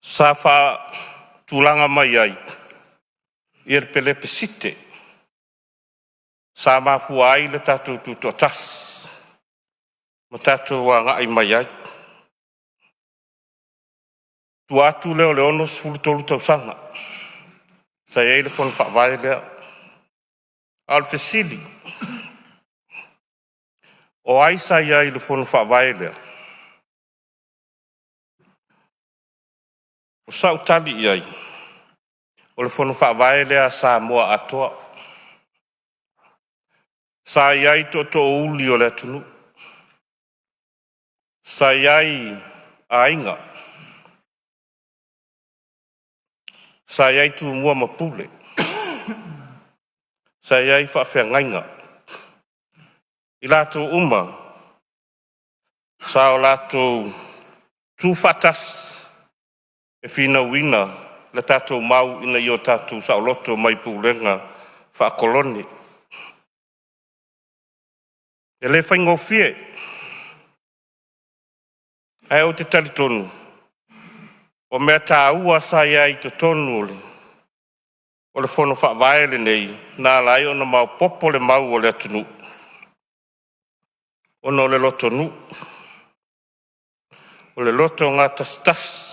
sa faatulaga mai ai le Pelesite sa mafua ai le tatou tutoatasi ma tatou agai mai ai. O tua atu lea o le 63 tausaga sa i ai le Fono Faavae lea. A o le fesili, o ai sa i ai i le Fono Faavae lea? O sau tali i ai, o le Fono Faavae lea a Samoa atoa. Sa i ai tootoouli o le atunuu, sa i ai aiga, sa i ai Tumua ma Pule, sa i ai faafeagaiga, i latou uma sa o latou tutu faatasi e finauina le tatou mau ina ia o tatou saoloto mai pulega faakolone. E le faigofie, ae ou te talitonu o mea taua sa i ai i totonu o le Fono Faavae lenei, na ala ai ona maopoopo le mau a le atunuu, ona o le lotonuu, o le loto gatasitasi.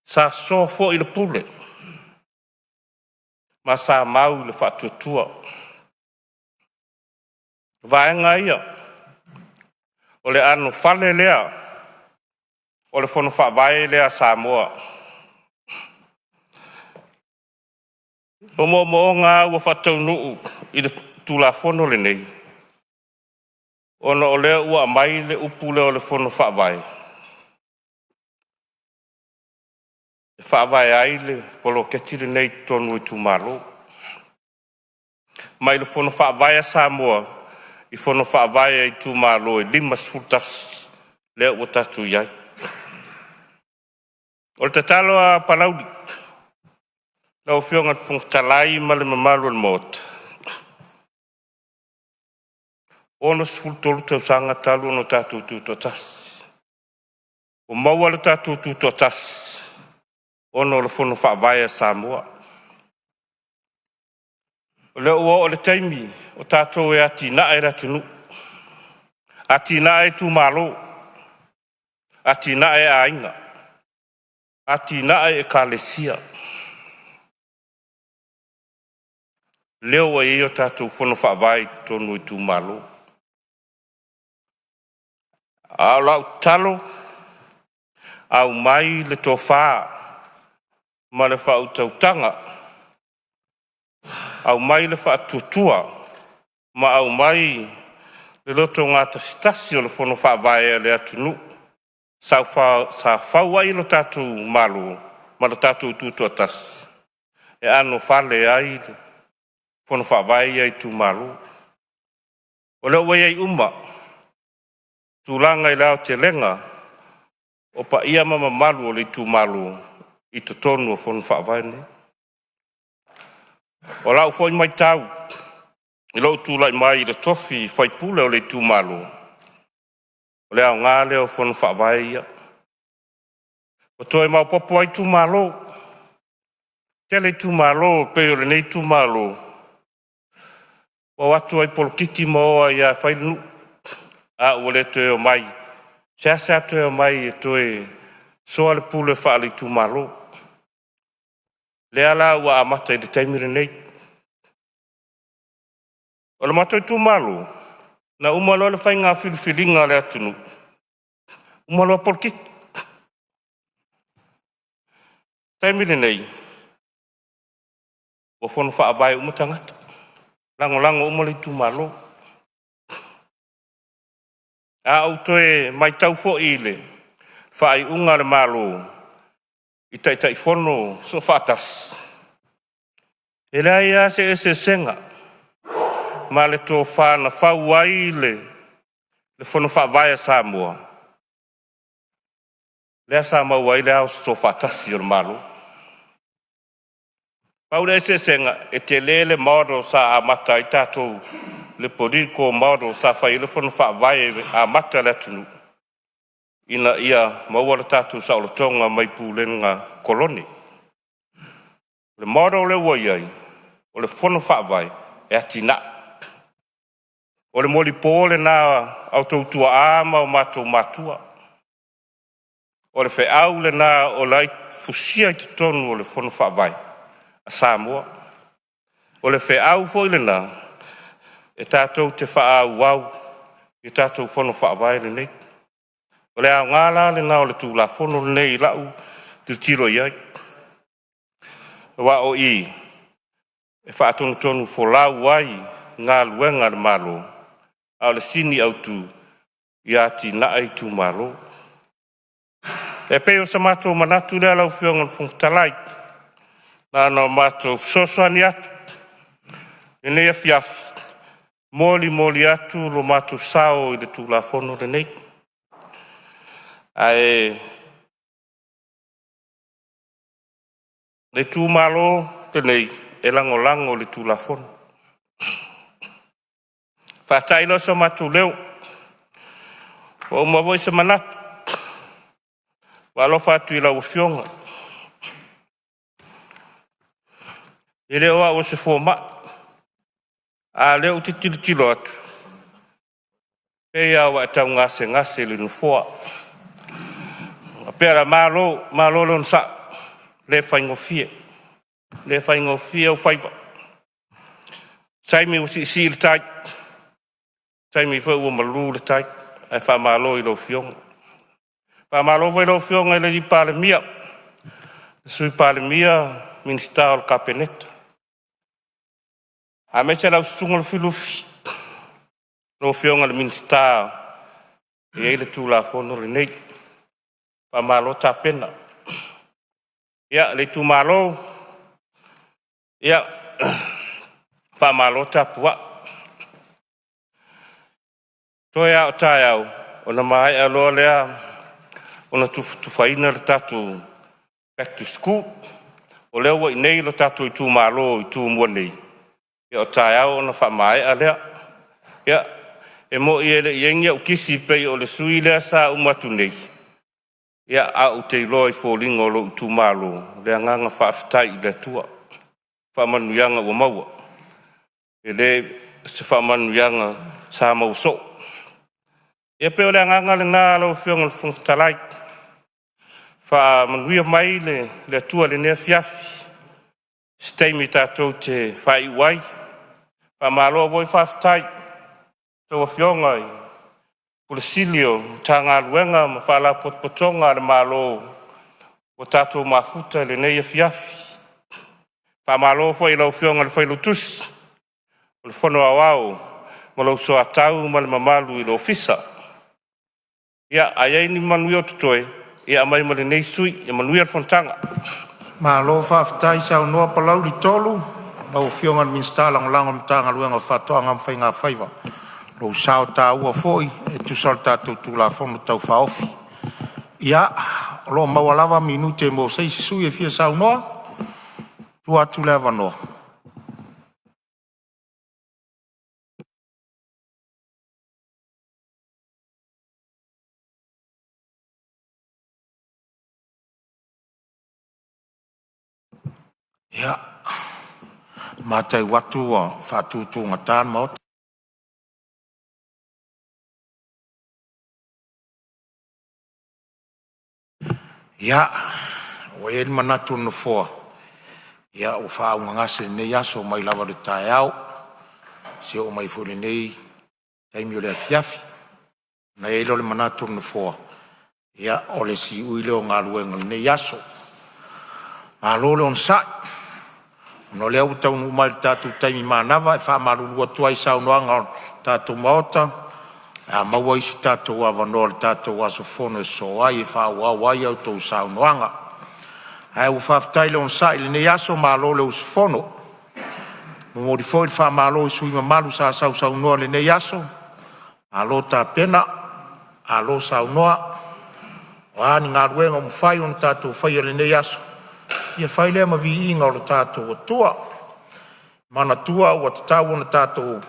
Sa soso foi le pule ma sa mau le faatuatua. O vaega ia o le anofale lea o le Fono Faavae lea a Samoa. O moomooga lava ua faataunuu i le Tulafono lenei, ona o lea ua aumai le upu lea o le Fono Faavae e faavae ai le poloketi lenei i totonu o itumalo. Mai le Fono Faavae a Samoa i Fono Faavae a itumalo e 51 lea ua tatou i ai. O le tatalo a Palauli lau Afioga i le Fofoga Fetalai ma le mamalu o le Maota, 63 tausaga talu ona tatou tutoatasi. Ua maua le tatou tutoatasi ona o le Fono Faavae a Samoa. O lea ua oo i le taimi o tatou e atinae le atunuu, atinae itumalo, atinae aiga, atinae ekalesia. Lea ua i ai a tatou Fono Faavae i totonu o itumalo. A o lau tatalo, aumai le tofa ma le faautautaga, aumai le faatuatua ma aumai le lotogatasitasi o le Fono Faavae a le atunuu sa fau ai lo tatou Malo ma lo tatou Tutoatasi, e anofale ai le Fono Faavae ia a itumalo. O lea ua i ai uma tulaga i le aotelega o paia ma mamalu o le itumalo i totonu o Fono Faavae nei. O lau foi matau i lou tulai mai i le tofi faipule o le itumalo, o le aoga lea o Fono Faavae ia, ua toe maopoopo ai itumalo. Tele itumalo e pei o lenei itumalo, ua o atu lava i polokiki ma o ai lava e fai le nuu, a ua le toe omai, seasea toe omai e toe soa le pule faale-itumalo. Lea la ua amata i le taimi lenei. O le matou itumalo, na uma loa le faiga filifiliga a le atunuu, uma loa polokiki. Taimi lenei, ua fono faavae uma tagata, lagolago uma le itumalo. A ou toe matau foi i le faaiuga a le Malo i Taitaifono Soofaatasi, e leai lava se eseesega ma le tofa na fau ai le Fono Faavae a Samoa, lea sa maua ai le ao sosoofaatasi o le Malo. Pau le eseesega, e tele le model sa amata ai tatou, le political model sa fai ai le fono faavae e amata le atunuu ina ia maua le tatou saolotoga mai pulega kolone. O le model lea ua i ai, o le fono faavae e atinae. O le molipo lena a outou tuaa ma o matou matua. O le feau lena o la e fusia i totonu o le Fono Faavae a Samoa. O le feau foi lena e tatou te faaauau i tatou Fono Faavae lenei. O le aoga la lena o le Tulafono lenei i lau tilotilo i ai. Aua o i e faatonutonu folau ai galuega a le Malo, a o le sini autu ia atinae itumalo. E pei o se matou manatu lea lau Afioga i le Fofoga Fetalai, na ona matou fesoasoani atu i lenei afiafi, e molimoli atu lo matou sao i le Tulafono lenei. Ae o le itumalo lenei e lagolago i le Tulafono. Ona faatai lea o so matou leo, ua uma foi se manatu, ua alofa atu i lau Afioga, e le o au o se fomai, a o lea ou te tilotilo atu, e pei lava ua e tau gasegase i le nofoa. Ou faapea la, malo, malo le onosai, e le faigofie, e le faigofie ou faiva. O taimi ua siisii le tai, taimi foi ua malu le tai, ae faamalo i lau Afioga. Faamalo foi i lau Afioga i le Palemia, le Sui Palemia, Minisita o le Kapeneta aemaise lau Susuga Lufilufi, lau Afioga i le Minisita e i ai le Tulafono lenei. Faamalo tapena. Ia, le itumalo, ia faamalo tapuai. Toe lava o taeao ona maea loa lea ona tufatufaina le tatou Back to School. O lea ua i inei lo tatou itumalo i Tumua nei, ia o taeao ona faamaea lea. Ia, e moni e le i i ai ni au kisi pei o le sui usufono lea sa uma atu nei, ae ou te iloa i foliga o lou itumalo le agaga faafetai i le Atua i faamanuiaga ua maua. E le o se faamanuiaga sa maua soo. Ia pei o le agaga lena lau Afioga i le Fofoga Fetalai, faamanuia mai le Atua i lenei afiafi, i se taimi tatou te faaiu ai. Faamalo foi faafetai i a outou afioga i Ofisa Sili o Pulega o Matagaluega ma Faalapotopotoga a le Malo ua tatou mafuta i lenei afiafi. Faamalo foi i lau Afioga i le Failautusi o le Fono Aoao ma lou soatau ma le mamalu i le Ofisa. Ia, a i ai ni manuia o totoe, ia aumai mo lenei sui usufono. Ia manuia le fonotaga. Malo faafetai saunoa Palauli 3, lau Afioga i le Minisita Lagolago o le Matagaluega o Faatoaga ma Faigafaiva. Lou sao taua foi e tusa o le tatou Tulafono Tau Faaofi. Ia, o lo o maua lava minute mo se isi sui usufono e fia saunoa. E tuu atu le avanoa. Ia, e matau atu ua faatutugata le Maota. Ia, ua i ai le manatu o le Nofoa, ia ua faaaugagase lenei aso mai lava i le taeao seia oo mai foi i lenei taimi o le afiafi. Ona i ai lea o le manatu o le Nofoa, ia o le siui lea o galuega o lenei aso. Malo le onosai, ona o lea ua taunuu mai i le tatou taimi manava, e faamalulu atu ai i saunoaga a le tatou Maota, o le a maua isi tatou avanoa i le tatou aso fono e sosoo ai e faaauau ai a outou saunoaga. Ae ua faafetai le onosai i lenei aso, malo le usufono. E momoli foi le faamalo i sui usufono mamalu sa sausaunoa i lenei aso, malo tapena, malo saunoa. O a ni galuega ua mafai ona tatou faia i lenei aso, ia fai lea ma viiga o lo tatou Atua. E manatua ua tatau ona tatou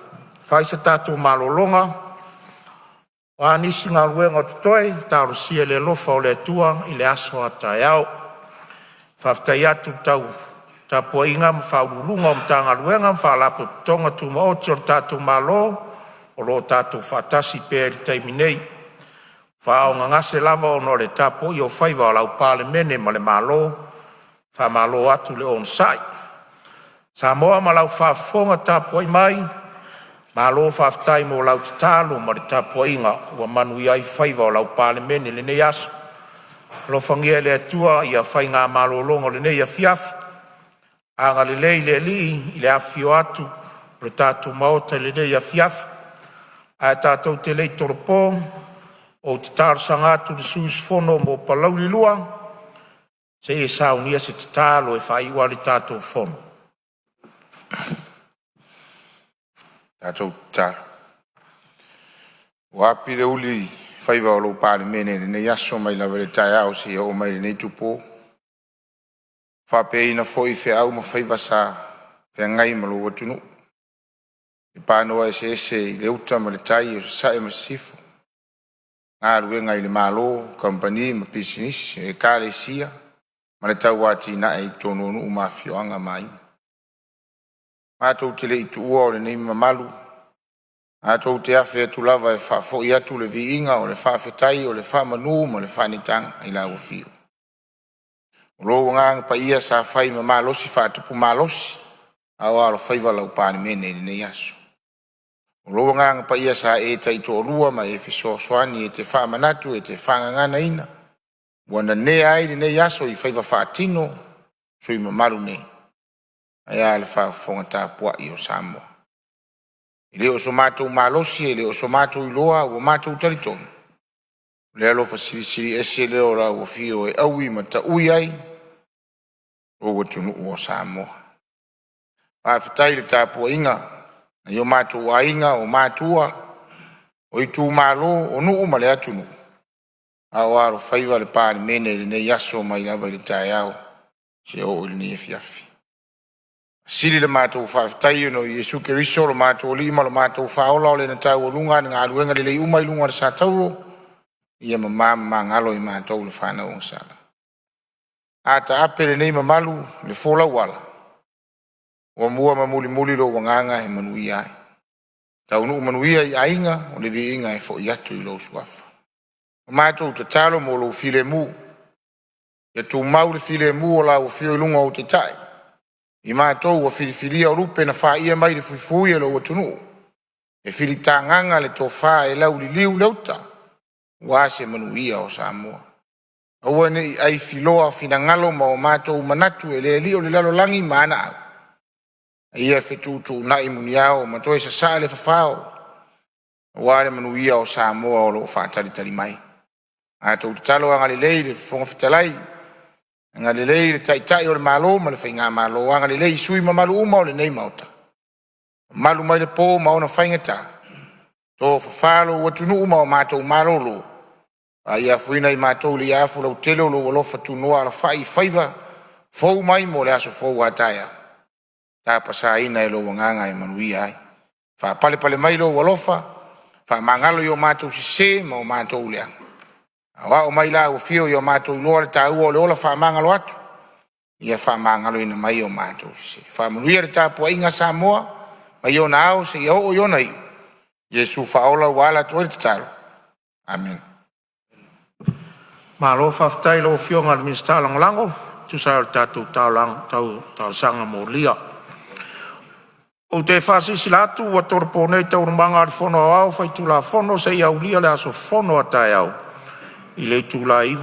fai se tatou malologa, o a nisi galuega o totoe, talosia i le alofa o le Atua i le aso a taeao. E faafetai atu i le tapuaiga a Ofisa Sili o Pulega o Matagaluega ma Faalapotopotoga Tumaoti a le tatou Malo o lo o tatou faatasi pea i le taimi nei. Ua faaaaogagase lava ona o le tapuaia o faiva o lau Palemene ma le Malo, faamalo atu le onosai. Samoa ma lau faafofoga tapuai mai, malo faafetai mo lau tatalo ma le tapuaiga ua manuia ai faiva o lau Palemene i lenei aso. Alofagia e le Atua ia faiga malologa o lenei afiafi, agalelei le Alii i le afifio atu o le tatou maota i lenei afiafi. Ae tatou te le i tolopo, ou te talosaga atu i le sui usufono mo Palauli 2 se i e saunia se tatalo e faaiu ai le tatou fono. Ua api le uli i faiva o lau Palemene i lenei aso mai lava i le taeao seia oo mai i lenei itupo, ua faapeaina foi feau ma faiva sa feagai ma lou atunuu i panoa eseese i le uta ma le tai o sasae ma sisifo, galuega i le malo, kamupani ma pisinisi, ekalesia ma le tauatiae i totonu o nuu ma afioaga ma aiga. Matou te le i tuua lenei mamalu, matou te afe atu lava e faafoi atu le viiga o le faafetai o le faamanu ma le faaneetaga i lau afio. O lou agaga paia sa fai ma malosi faatupu malosi a o alofaiva lau Palemene i lenei aso. O lou agaga paia sa e taitoalua ma e fesoasoani e te faamanatu e te faagaganaina ua nanea ai lenei aso i faiva faatino a sui usufono mamalu nei, ae a le faafofoga tapuai o Samoa. E le o so matou malosi e le o so matou iloa a ua matou talitonu o le alofa silisili ese lea o lau afio e aui ma taui ai lou atunuu o Samoa. Faafetai i le tapuaiga nai o matou aiga, o matua, o itumalo, o nuu ma le atunuu a o alofaiva le Palemene i lenei aso mai lava i le taeao seia oo i lenei afiafi. E sili le matou faafetai ona o Iesu Keriso o lo matou Alii ma lo matou Faaola, o Lena taualuga a ma galuega lelei uma i luga o le satauro, ia mama ma magalo i matou le fanau agasala. A taape lenei mamalu i le folau ala, muamua ma mulimuli lou agaga e manuia ai, taunuu manuia i aiga, o le viiga e foi atu i lou suafa. O matou tatalo mo lou filemu, ia tumau le filemu o lau afio i luga o ou taitai, i matou ua filifilia o lupe na faia mai le fuifui e lou atunuu e filitagaga le tofa e lauliliu le uta aua se manuia o Samoa. Aua ne i aifiloa finagalo ma o matou manatu e le alii o le lalolagi ma ana au, a ia fetuutuunai muniao ma toe sasaa le fafao aua le manuia o Samoa o lo o faatalitali mai. Matou tatalo, agalelei i le Fofoga Fetalai, agalelei i le Taitai o le Malo ma le Faigamalo, agalelei i sui usufono mamalu uma o lenei Maota, mamalu mai le po ma ona faigata, tofafa lou atunuu ma o matou malolo, paia afuina i matou i le afu lautele o lou alofa tunoa alafai i faiva fou mai mo le aso fou a taeao, tapasaina e lou agaga e manuia ai. Faapalepale mai lou alofa, faamagalo i o matou sese ma o matou leaga, aoao mai lau afio ina ia matou iloa le taua o le ola faamagalo atu, ia faamagaloina mai o matou sese. Faamanuia le tapuaiga a Samoa mai ona ao seia oo i ona iu, Iesu Faaola ua ala atu ai le tatalo. Amene. Malo faafetai i lau Afioga i le Minisita Lagolago e tusa ai o le tatou talosaga molia. Ou te faasilasila atu ua tolopo nei Taualumaga a le Fono Aoao Faitulafono seia aulia le aso fono a taeao i le itula e